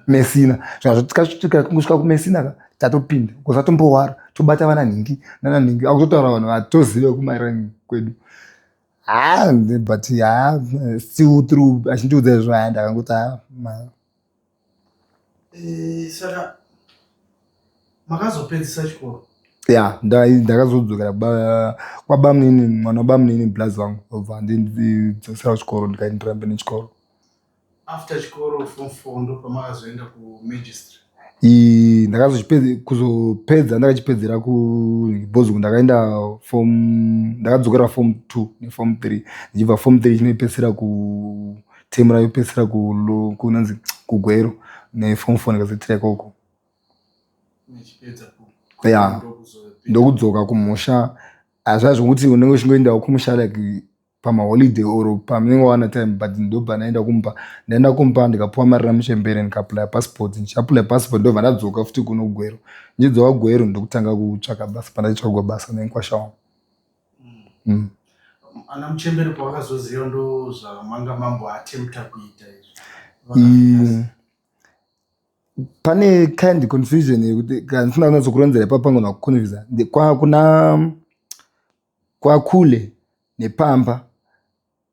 Mesina, zvakasvika kungosvika kuMesina ka, tatopinda kusatombowara, tobata vana nhingi nana nhingi, akutotaura vanhu vatoziva kumairani kwedu. Ha, but ha, still through achindiudza izvo, ha, ndakangoti ha.
Saka makazopedzisa chikoro?
Ya, ndakazodzokera kwabamunini, mwana wabamunini, blazi vangu obva ndidzosera kuchikoro, ndikaenderera mberi nechikoro.
After chikoro, form four, ndo pamakazoenda kumagistry?
Ndakazopedza, ndakachipedzera kubhozuku. Ndakaenda form, ndakadzokera form two neform three, ndichibva form three chinoipedzisira kutemu raipedzisira kunonzi kuGweru, neform four ndikazoitira ikoko. Ya, ndokudzoka kumusha. Hazvaa zvokuti unenge uchingoendawo kumusha like pamaholiday or pamunenge wawana time, but ndobva ndaenda kumba. Ndaenda kumba, ndikapuwa mari namuchembere, ndikaapplya passport. Ndichiapplya passport, ndobva ndadzoka futi kuno Gweru. Ndichidzoka Gweru, ndokutanga kutsvaka basa, pandaitsvagwa basa nenkwasha wangu.
Ana muchembere pavakazoziva ndo zvamanga mambo attempta kuita izvi?
Pane kind confusion yekuti kana ndisina kunyatsokuronzera ipapo pangona kuconfusa kuna kwakule nepamba.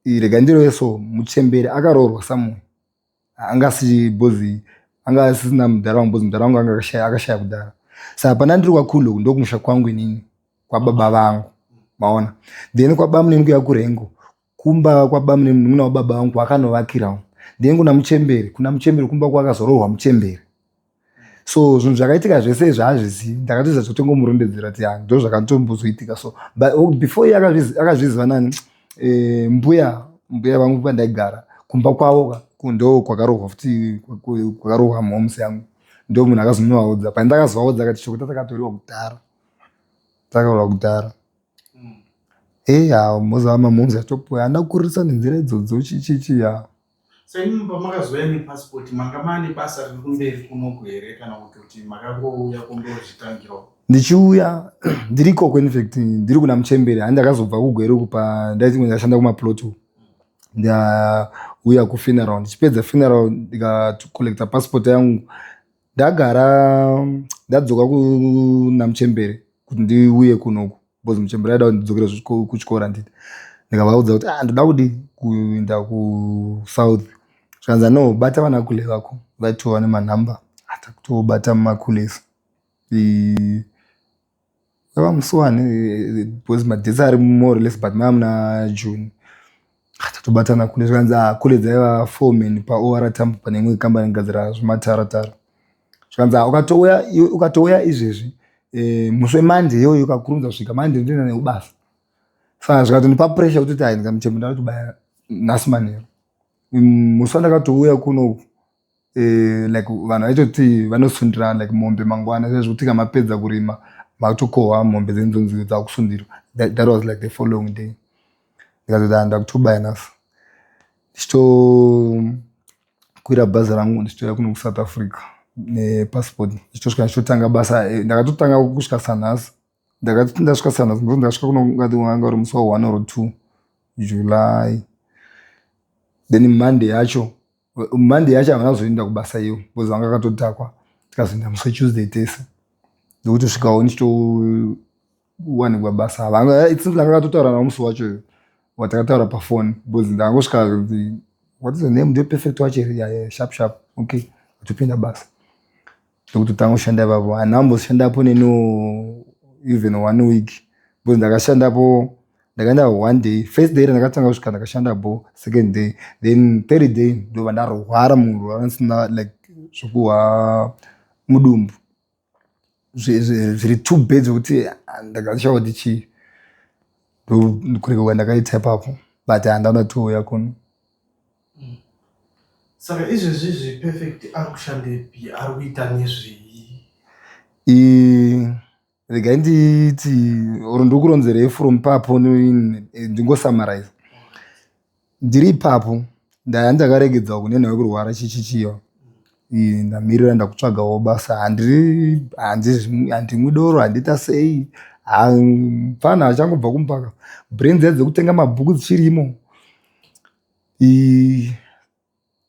Rega ndirove, so muchembere akaroorwa somewhere, angasi bhozi anga asisina mudhara wangu, bhozi mudhara wangu anga akashaya kudhara. Saka pana ndiri kwakule uku ndokumusha kwangu inini, kwababa vangu, maona? Then kwabamunini kuya kurengo, kumba kwabamunini, munun'una wababa vangu kwakanovakirawo. Then kuna muchembere, kuna muchembere kumba kwakazoroorwa muchembere. So zvinhu zvakaitika zvese izvi haazvizivi, ndakatoita zvotongomurondedzera kuti ha, ndo zvakatombozoitika. So but oh, before iye akazviziva nani? Mbuya vangu pandaigara kumba kwavo ndo kwakarohwa futi, kwakarohwa mhomusi yangu, ndo munhu akazonovaudza. Pandakazovaudza akati shoko takatoriwa kudhara, takarohwa kudhara. Eya, mozava mamomzi atopuwa, handina kukurisa nenzira idzodzo chichichi ya.
Saimimi pamakazouya nepassport manga maane basa riri kumberi kunoku here kana kutoti makangouya kundozvitangirawo?
Ndichiuya ndiri ikoko, infact ndiri kuna Muchembere, handi ndakazobva kuGweru kupa ndaiti ndashanda kumaplot uku, ndauya kufuneral, ndichipedza funeral ndikacollecta passport yangu, ndagara ndadzoka kuna Muchembere kuti ndiuye kunoku because Muchembere aida kuti ndidzokere kuchikoro, handiti? Ndikavaudza kuti, ah, ndoda kudi kuenda kuSouth. Zvikanzi, no, bata vana kule vako vaitova nemanhamba, atakutobata mumakulesi ava musi wani, because madates ari more or less, but mava muna June tatobatana kule. Zvikanzi, ah, kule dzaiva foreman paOR Tambo pane imwe kambani inogadzira zvemataratara. Zvikanzi, ah, ukatouya izvezvi musi weMonday iyoyo, ukakurumidza kusvika Monday, ndoenda nekubasa. Saka zvikatonipa pressure kuti hai, ndikamuchembe ndatobaya nhasi manheru. Musi wandakatouya kunoku, like vanhu vaitoti vanosundira like mombe mangwana, sezvokuti kamapedza kurima makutokohwa mombe dzendzonzi dzakusundirwa. That was like the following day. Ndikatoti, ah, ndakutobaya nhasi, ndichitokwira bhazi rangu ndichitouya kuno kuSouth Africa nepassport, ndichitosvika ndichitotanga basa. Ndakatotanga kusvika sanhasi, ndakati ndasvika sanhasi, ndo ndasvika kuno ngati wanga uri musi wa1 or 2 July. Then Monday yacho havana kuzoenda kubasa iyo because vanga akatodhakwa. Tikazoenda musi weTuesday tese, ndokutosvikawo ndichitowanikwa basa. Vanga, it seems like akatotaura navo musi wacho iyo watakataura pafoni, because ndangosvika kunzi, "What is the name?" Ndiyo Perfect wacho here? Yeah, sharp sharp, okay, atopinda basa, ndokutotanga kushanda ipapo. Handina kumboshandapo neno even one week because ndakashandapo, ndakaenda one day, first day randakatanga kusvika ndakashanda bo, second day, then third day ndobva ndarwara, murwara ndisina like zvokuhwa mudumbu zviri too bad zvekuti ndakashawa kuti chii. Ndokureka kwandakaita ipapo, but handina touya kuno.
Saka izvezvizvi Perfect ari kushandepi, ari kuita nezvei?
Regai nditi or ndikuronzerei from papo, ndingosummarize ndiri ipapo. Ndaya ndakaregedza kune nhau yekurwara chichichiyo, ndamirira ndakutsvagawo basa. Handimwi doro, handiita sei, mufana achangobva kumupaka, brain dziya dzekutenga mabhuku dzichirimo.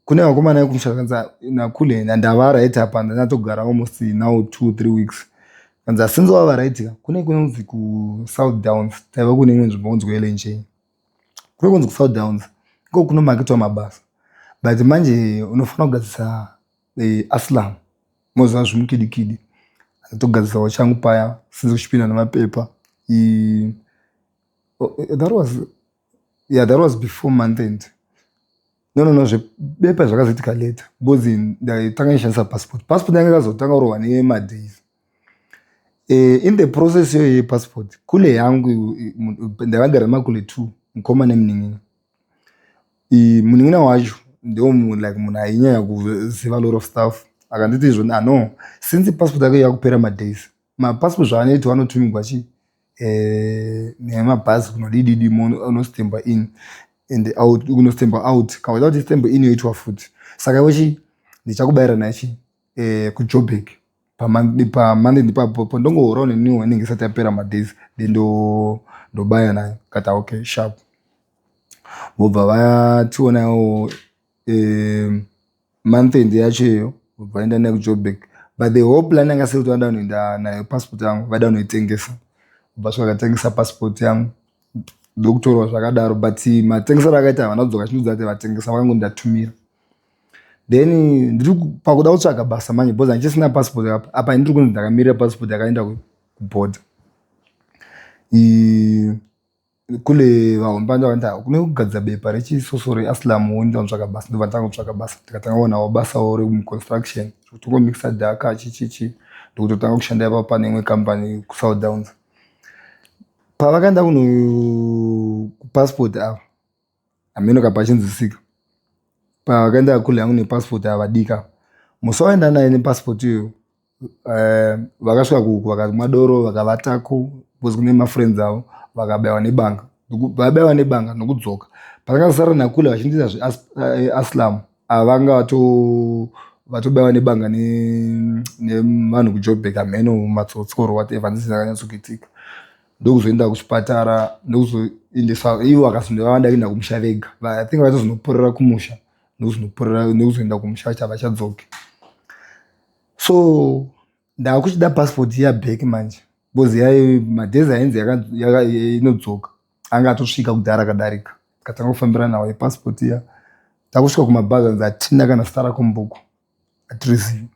Kune vakomana vekumusha kanzi nakule ndava right apa, ndanatogara almost now 2-3 weeks. Kanzi asinzi wava right ka, kune kunonzi kuSouth Downs, taiva kune imwe nzvimbo kunzi kuLNJ, kune kunzi kuSouth Downs iko kunomaketwa mabasa, but manje unofanira kugadzisa asylum, moziva zvimukidikidi. Ndatogadzisawo changu paya sinzi kuchipinda nemapepa. Oh, that was, yeah, that was before month end. No, zvebepa zvakazoitika later because ndaitanga ndishandisa passport. Passport yanga ikazotanga kurohwa nemadays. In the process iyoyo yepassport, kule yangu ndakagara nemakule two, mukoma nemunin'ina. Munin'ina wacho ndo like munhu ainyanya kuziva lot of stuff. Akanditi izvoni, ah, no, since passport yake yakupera madays, mapassport zvaanoitwa anotumigwa chi nemabhazi kunodididi, unostemba in and out, unostemba out, kana uchida kuti stemba in yoitwa futi. Saka iwe chi ndichakubayira naye chi kuJoburg pamonday ndipapo pandongohorawo neniwo inenge isati yapera madays, then ndobaya nayo. Kati, okay, sharp. Vobva vationawo month end yacho iyo, vobva vaenda naye kuJoburg, but the whole plan yanga siri kuti vada kunoenda nayo passport yangu, vaida kunoitengesa. Vobva svika vakatengesa passport yangu, ndokutorwa zvakadaro. But matengesero akaita, havana kudzoka chinudza kuti vatengesa, vakangondatumira. Then ndiri pakuda kutsvaga basa manje because handichisina passport apa. Apa ndiri kunzi ndakamirira passport yakaenda kubhodha. Kule vahombe vanda kune kugadzira bepa rechisoso reasylum, woenda kunotsvaga basa. Ndobva ndatanga kutsvaga basa, ndikatanga kuonawo basawo remuconstruction, zvekutongomikisa dhaka chichichi, ndokutotanga kushanda ipapo pane imwe kambani kuSouth Downs. Pavakaenda kuno kupassport ava, hameno kapachinzwisika, pavakaenda kule yangu nepassport avadika, musi waenda naye nepassport iyoyo, vakasvika kuku vakamwa doro, vakavatako because kune mafriends avo, vakabayiwa nebanga. Vabaiwa nebanga nokudzoka. Pandakazosara nakule vachindiita zveaslam ava vanga vatobaiwa nebanga nevanhu kuJoburg hameno matsotsi or whatever handisi zvakanyatsokuitika. Ndokuzoenda kuchipatara ndokuzoendeswa ivo vakazonzi vavada kuenda kumusha vega. I think vakatozonoporera kumusha ndokuzonoporera ndokuzoenda kumusha vacho havachadzoki. So ndakuchida passport iya back manje because yai madays ainzi inodzoka anga atosvika kudhara akadarika. Tikatanga kufambira nawo yepassport iya. Takusvika kumabhazi anzi hatina kana zita rako mubhuku hatirizivi.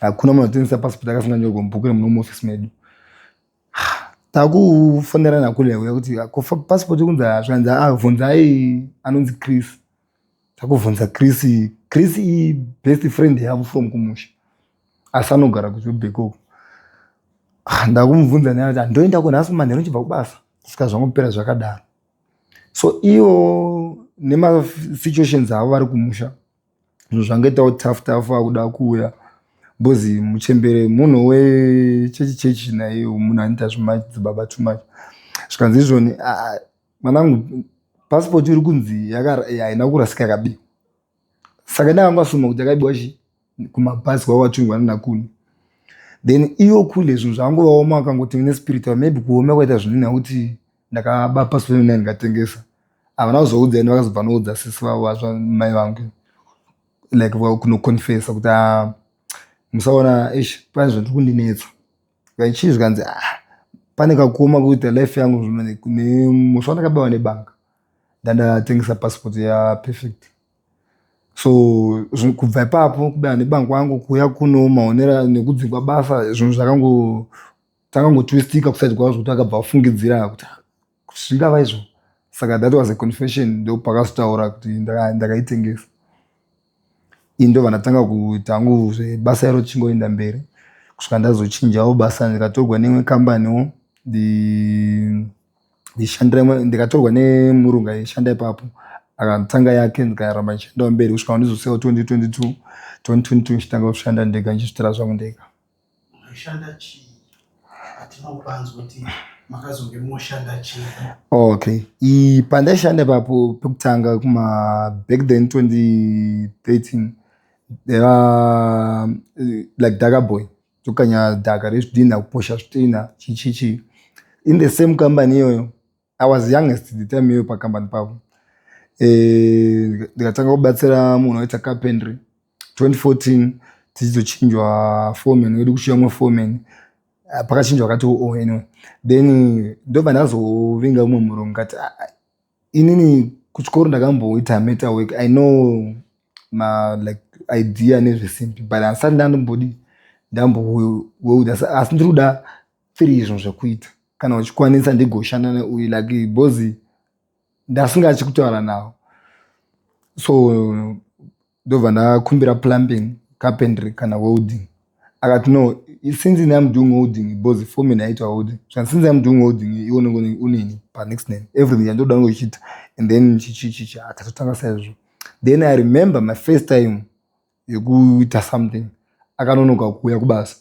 Hakuna munhu atengesa passport akasinganyorwa mubhuku remuno muofisi medu. Takufonera nakule uya kuti passport kunzi zvanzi ah bvunzai anonzi Chris. Takubvunza Chris, Chris ibest friend yavo from kumusha asi anogara kuJoburg uko. Ndakumubvunza naye kuti ndoenda kunhasi manheru ndichibva kubasa kusvika zvangopera zvakadaro. So ivo nemasituations avo vari kumusha zvinhu zvangaitawo tough tough akuda kuuya because muchembere munhu wechechi chechi naiye munhu anoita zvemadzibaba too much. Zvikanzi izvoni mwanangu passport iri kunzi haina kurasika yakabiwa. Saka ndakangoasuma kuti yakabiwa chii kumabhazi kwakatungwa nana kule. Then iyo kule zvinhu zvangovaoma akangoti nespiritual maybe kuoma kwaita zvinhu nekuti ndakaba passport ina ndikatengesa. Havana kuzoudza ini vakazobva vanoudza sisi vavo mai vangu like kunoconfessa kuti ah musaona eish pane zvandiri kundinetsa. Chii zvikanzi ah pane kakuoma kuita life yangu nemusi wandakabiwa nebanga ndandatengesa passport yaPerfect. So kubva ipapo kubiwa nebanga kwangu kuuya kuno maonero nekudzingwa basa zvinhu zvakangotwistika kuside kwazvo kuti akabva afungidzira kuti zvingava izvo. Saka that was a confession ndopakazotaura kuti ndakaitengesa. Ini ndobva ndatanga kuita hangu zvebasa iro tichingoenda mberi kusvika ndazochinjawo basa ndikatorwa neimwe kambaniwo ndikatorwa nemurungu aishanda ipapo akatanga yake ndikaramba ndichindoendawo mberi kusvika ndizosiyawo 2022 2022 ndichitanga kushanda ndega ndichizviitira zvangu ndega.
Munoshanda chii? Hatina kupanzwa kuti makazonge moshanda chii.
Okay. Pandaishanda ipapo pekutanga kuma back then 2013 ndaiva like dhaka boy tokanya dhaka rezvidhinha kuposha zvidhinha chii chii chii in the same company iyoyo I was youngest the time iyoyo pakambani pavo ndikatanga kubatsira munhu aiita carpentry 2014 tichizochinjwa foreman wedu kuchiuya umwe foreman pakachinjwa akati oh anyway then ndobva ndazovinga umwe murungu ngati inini kuchikoro ndakamboita metal work I know ma like idea nezvesimbi but handisati ndandombodi ndambowelda asi ndiri kuda 3 zvinhu zvekuita kana uchikwanisa ndigoshanda neuyu like because ndasingatyi kutaura navo so ndobva ndakumbira plumbing carpentry kana welding akati no since ini am doing welding because foreman aitwa welding so since am doing welding iwe unenge unini panext name everything yandoda unenge uchiita and then chichichichi akatotanga saizvo then I remember my first time yekuita something akanonoka kuuya kubasa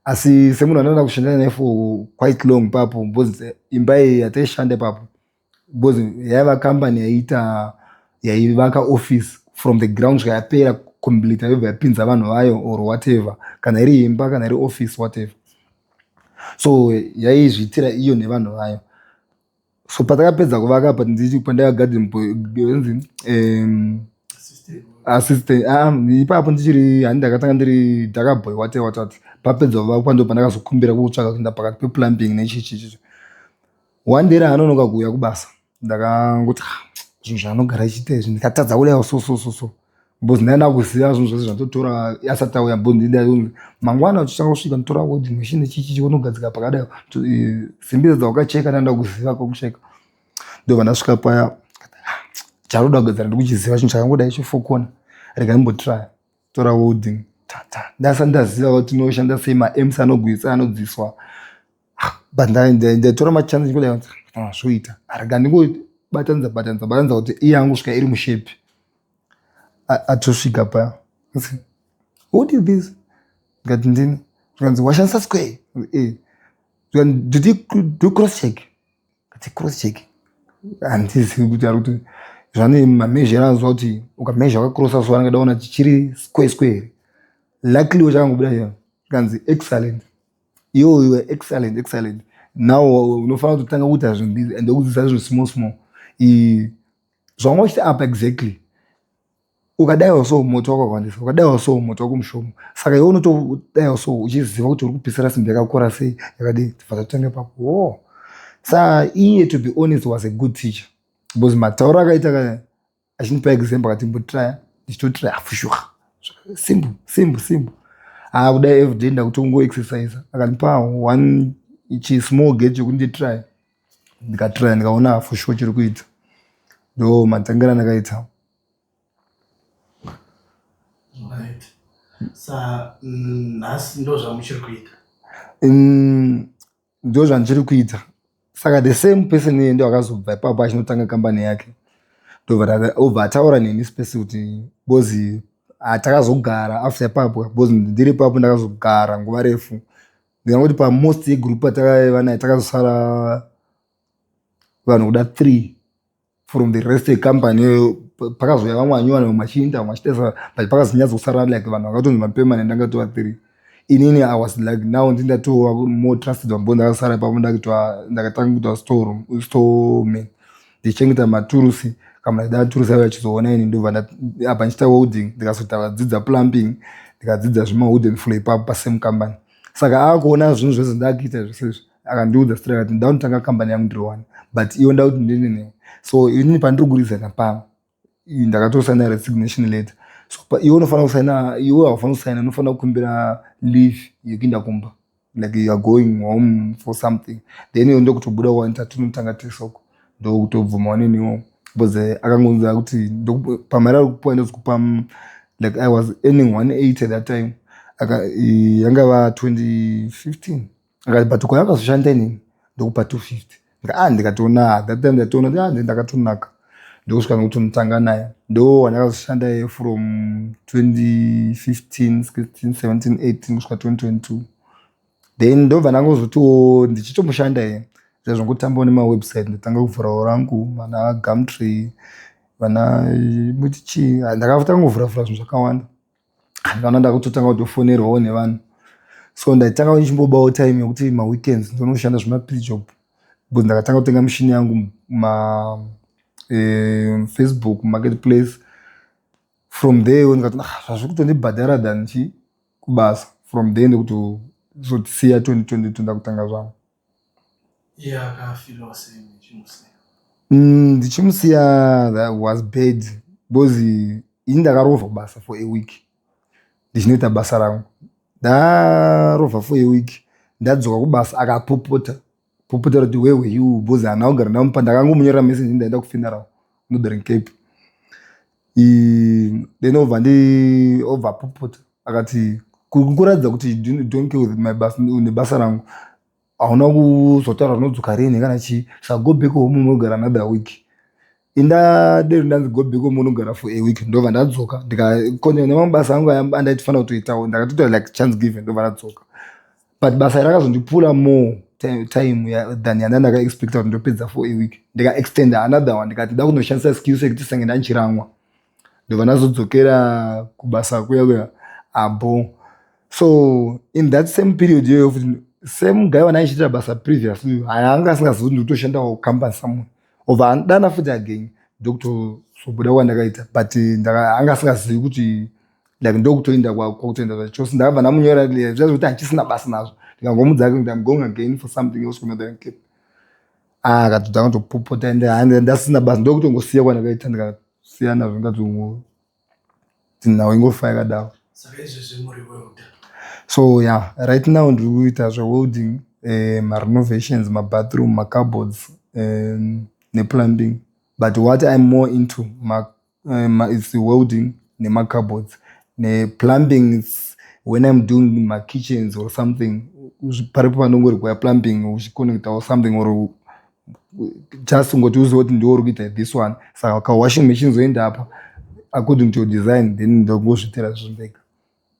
asi semunhu anoenda kushanda naye for quite long papo because imba iyi yataishanda ipapo because yaiva company yaiita yaivaka office from the ground svika yapera complete yobva yapinza vanhu vayo or whatever kana iri imba kana iri office whatever so yaizviitira iyo nevanhu vayo so patakapedza kuvaka apa pandaiva garden boy nzi assistant ah, ipapo ndichiri hani ndakatanga ndiri dhaka boy wate watati papedza kuvakwa ndo pandakazokumbira kutsvaka kuenda pakati peplumbing nechichichi one day raanonoka kuuya kubasa ndakangoti ah, zvinhu zvaanogara achiita izvi ndikatadza kudai so so so so because ndaenda kuziva zvinhu zvese zvatotora asati auya because ndida mangwana uchitanga kusvika ndotora welding machine chichichi unogadzika pakadai simbi dzawakacheka ndaenda kuziva kwakucheka ndobva ndasvika paya ah, charoda kugadzira ndikuchiziva chinhu chakangodai chofokona rega ndimbotraya tora welding tata ndasati ndaziva kuti tinoshanda sei maamps anogwisa anodziswa ah, but ndaitora machance ndikudai ah, zvoita rega ndingobatanidza batanidza batanidza kuti iye yangu svika iri mushepi atosvika paya who did this ndikati ndini zvikanzi washandisa square eh. Zvikanzi did you do cross check kati cross check. Handizivi kuti ari kuti zvane mamezhero anoziva kuti ukamezha wakakrosa so anenge daona chichiri square square here. Luckily wachakangobuda iyo kanzi excellent. Iwo you are excellent excellent. Now unofanira kutotanga kuita zvinhu and kudzidzisa zvinhu small small. Zvawanga uchiti apa exactly ukadaiwo so moto wako wakawandisa ukadaiwo so moto wako mushomo saka iwe unotodaiwo so uchiziva kuti uri kupisira simbi yakakura sei yakadii tibva tatotanga ipapo wo saa iye to be honest was a good teacher because matauro akaita kaya achindipa example akati mbotraya ndichitotraya afushuka simple simple simple haa kudai everyday ndakutongo exercise akandipa one chi small gate yokuti nditry ndikatraya ndikaona for sure chiri kuita ndo matangira andakaita.
Right. Sa nhasi ndo zvamuchiri kuita?
Ndo zvandichiri kuita. Saka the same person iye ndo akazobva ipapo achinotanga kambani yake ndobva obva ataura neni space kuti bozi hatakazogara after ipapo because ndiri ipapo ndakazogara nguva refu ndingangoti pamost yegroup patakaiva naye takazosara vanhu kuda 3 from the rest yecompany iyoyo. Pakazouya vamwe vanyowani vamwe vachiinda vamwe vachiita but pakazonyatsosara like vanhu vakatonzi mapermanent angatova 3. Inini I was like now ndindatova more trusted vambo ndakasara ipapo ndakatanga kuita storeman ndichichengeta maturusi kana ndida turusi ayo achizoona ini ndobva apa ndichiita welding ndikazoita vadzidza plumbing ndikadzidza zvemawooden floor ipapo pasame company. Saka akuona zvinhu zvese ndakuita zvese izvi akandiudza straight akati ndoda kutanga company yangu ndiri one but iwe ndoda kuti ndine newe so inini pandiri kurizana pano ndakatosaina resignation letter so iwe unofanira kusaina iwe haufanira kusaina unofanira kukumbira leave yekuenda kumba like you are going home for something then iwe ndokutobuda waita tinotanga tese uko ndokutobvuma waneniwo because akangonzaa kuti pamari ari kupuwa ndozokupa like I was earning 180 at that time yangava 2015 akati but ukauya ukazoshanda inini ndokupa 250. Ah, ndikatoona that time ndatoona kuti ah, ndakatonaka ndokusvika nokutonotanga naye ndo wandakazoshanda iye from 2015 16 17 18 kusvika 2022 then ndobva ndangozotiwo ndichitomushanda iye zvazvangotambawo nemawebsite ndatanga kuvhurawo rangu vana Gumtree vana muti chii ndakatanga kuvhura vhura zvinhu zvakawanda ndikaona ndakutotanga kutofonerwawo nevanhu so ndaitanga ndichimbobawo time yekuti maweekends ndonoshanda zvemapijob because ndakatanga kutenga mishini yangu ma Facebook marketplace from there ndikati ah, zvazviri kutondibhadhara than chi kubasa from there ndikutozotisiya 2022 ndakutanga zvangu.
Iye akafirawo sei muchimusiya?
Ndichimusiya that was bad because ini ndakarovha basa for a week ndichinoita basa rangu ndarovha for a week ndadzoka kubasa akapopota popota kuti where were you because haana kugara ndamupa ndakangomunyorera message ndaenda kufuneral Northern Cape then obva ndi obva apopota akati kuratidza kuti don't care with my basa nebasa rangu hauna kuzotaura unodzoka rini kana chii saka go back home unogara another week indadero ndanzi go back home unogara for a week ndobva ndadzoka ndikakonea nemabasa angu aya andaitifanira kutoitawo ndakatoita like chance given ndobva ndadzoka but basa rakazondipula more time than yanda ndakaexpecta kuti ndopedza for a week ndikaextenda another one ndikati nda kunoshandisa excuse yekuti senge ndanchiramwa ndobva ndazodzokera kubasa kuya kuya abo so in that same period iyoyo futi same guy wandaichiitira basa previously anga asingazivi kuti ndikutoshandawo company somewhere obva andidana futi again ndokutozobuda kwandakaita but anga asingazivi kuti like ndokutoenda kwakutoenda zvachose ndakabva ndamunyora zviya zvekuti handisina basa nazvo ndikangomudza kuti I'm going again for something else kuNorthern Cape ah akatotanga kutopopota ende ndasina basa ndokutongosiya kwandakaita ndikasiya nazvo ndikatongo nhau ingofa yakadaro.
Saka izvezvi muri welder?
So yeah, right now ndiri kuita zvewelding, marenovations, mabathroom, macupboards neplumbing but what I'm more into is welding nemacupboards neplumbing is when I'm doing makitchens or something paripo panongorequire plumbing uchiconnecta or something or just kungoti uzive kuti ndiwe uri kuita this one saka kawashing machine zoenda apa according to your design then ndongozviitira zvinhu ndega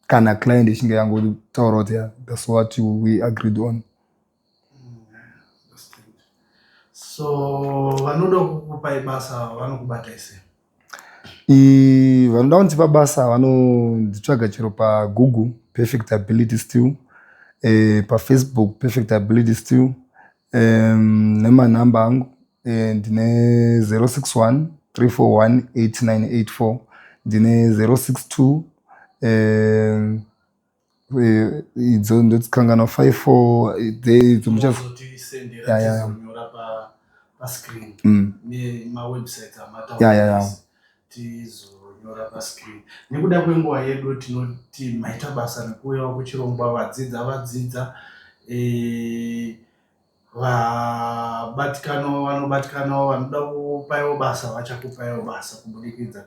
kana client ichinge yangotaura kuti yeah, that's what we agreed on.
So vanoda kukupai basa vanokubatai sei?
Vanoda kundipa basa vanonditsvaga chero paGoogle, Perfect Ability Still, paFacebook, Perfect Ability Still, nemanhamba angu ndine 061 341 8984, ndine 062 idzo ndodzikanganwa, 54 idzo mucha
Muzotisendera
Ya.
tizonyora pascreen nemawebsites amataura
Ya.
Tizonyora pascreen. Nekuda kwenguva yedu, tinoti maita basa nekuuyawo kuchirongwa. Vadzidza vadzidza, vabatikanawo vanobatikanawo, vanoda kupaiwo basa vachakupaiwo basa kubudikidza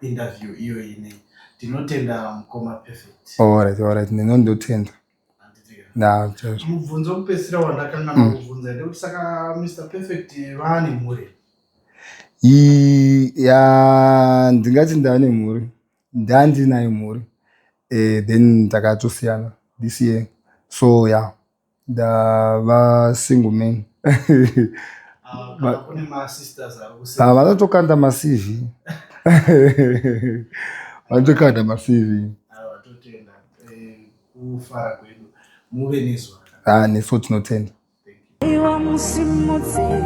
kweinterview iyoyi nei. Tinotenda, mukoma Perfect.
Alright, ndinondotenda.
Handitika.
Na chaizvo.
Mubvunzo wekupedzisira wandakanganwa kubvunza ndekuti, saka Mr Perfect vaane mhuri?
Ya, ndingati ndane mhuri, ndandinayo mhuri, then ndakatosiyana this year, so yeah, ndava single man.
Ah, kana kune masisters ari kuseri?
Ah, vanotokanda maCV, vanotokanda maCV.
Aiwa, totenda kufara kwedu. Muve nezuva rakanaka.
Ah, nesuwo tinotenda.
Iwa musimudze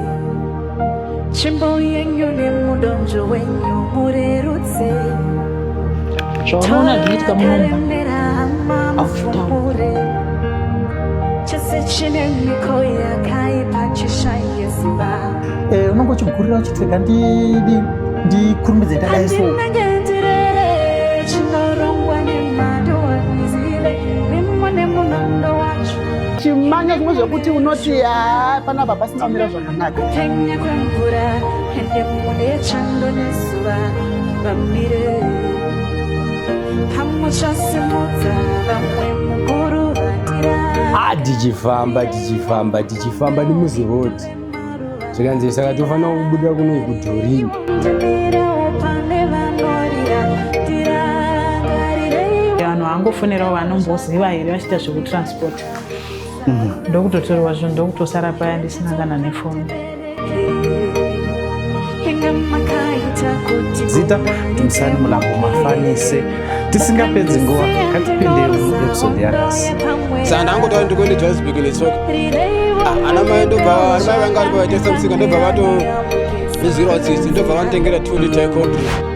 tsvimbo yenyu nemudonzvo wenyu murerutse.
Zvaunoona zvinoitika munomba
Karemera hama
Aufutaura.
mufumure chese chine miko yakaipa chishaye simba.
Unonge uchigurira uchiti rega ndidi ndikurumbidze ndadai so.
Handinenge ndirere chinorongwa nemadozive mimo nemunondo wacho.
Chimanya zvimwe zvekuti unoti haa, panapa pasina kumira zvakanaka.
Kupenya kwemvura ende mune chando nezuva vamire pamuchasimudza vamwe mukuru vandira.
Ah, tichifamba, tichifamba, tichifamba nemuziroad, zvikanzi saka tofanira kubuda kuno kudhorini.
Ndimirawo pane vanorira, ndirangarirei.
Vanhu vangofonerawo vanomboziva here vachiita zvekutransport, ndokutotorwa zvinhu, ndokutosara paya ndisina kana nefoni.
Inga makaita kuti
Zita Dumisani Mulambo Mafanise. Tisingapedzi nguva, ngatipinde muepisode yanhasi.
Saka ndangotaura ndikuende Johannesburg netsoka. Ah, ana mai ndobva, ana mai vanga varipo vaitengesa musika, ndobva vatondizwirawo tsitsi, ndobva vanditengera 2 liter yecold drink.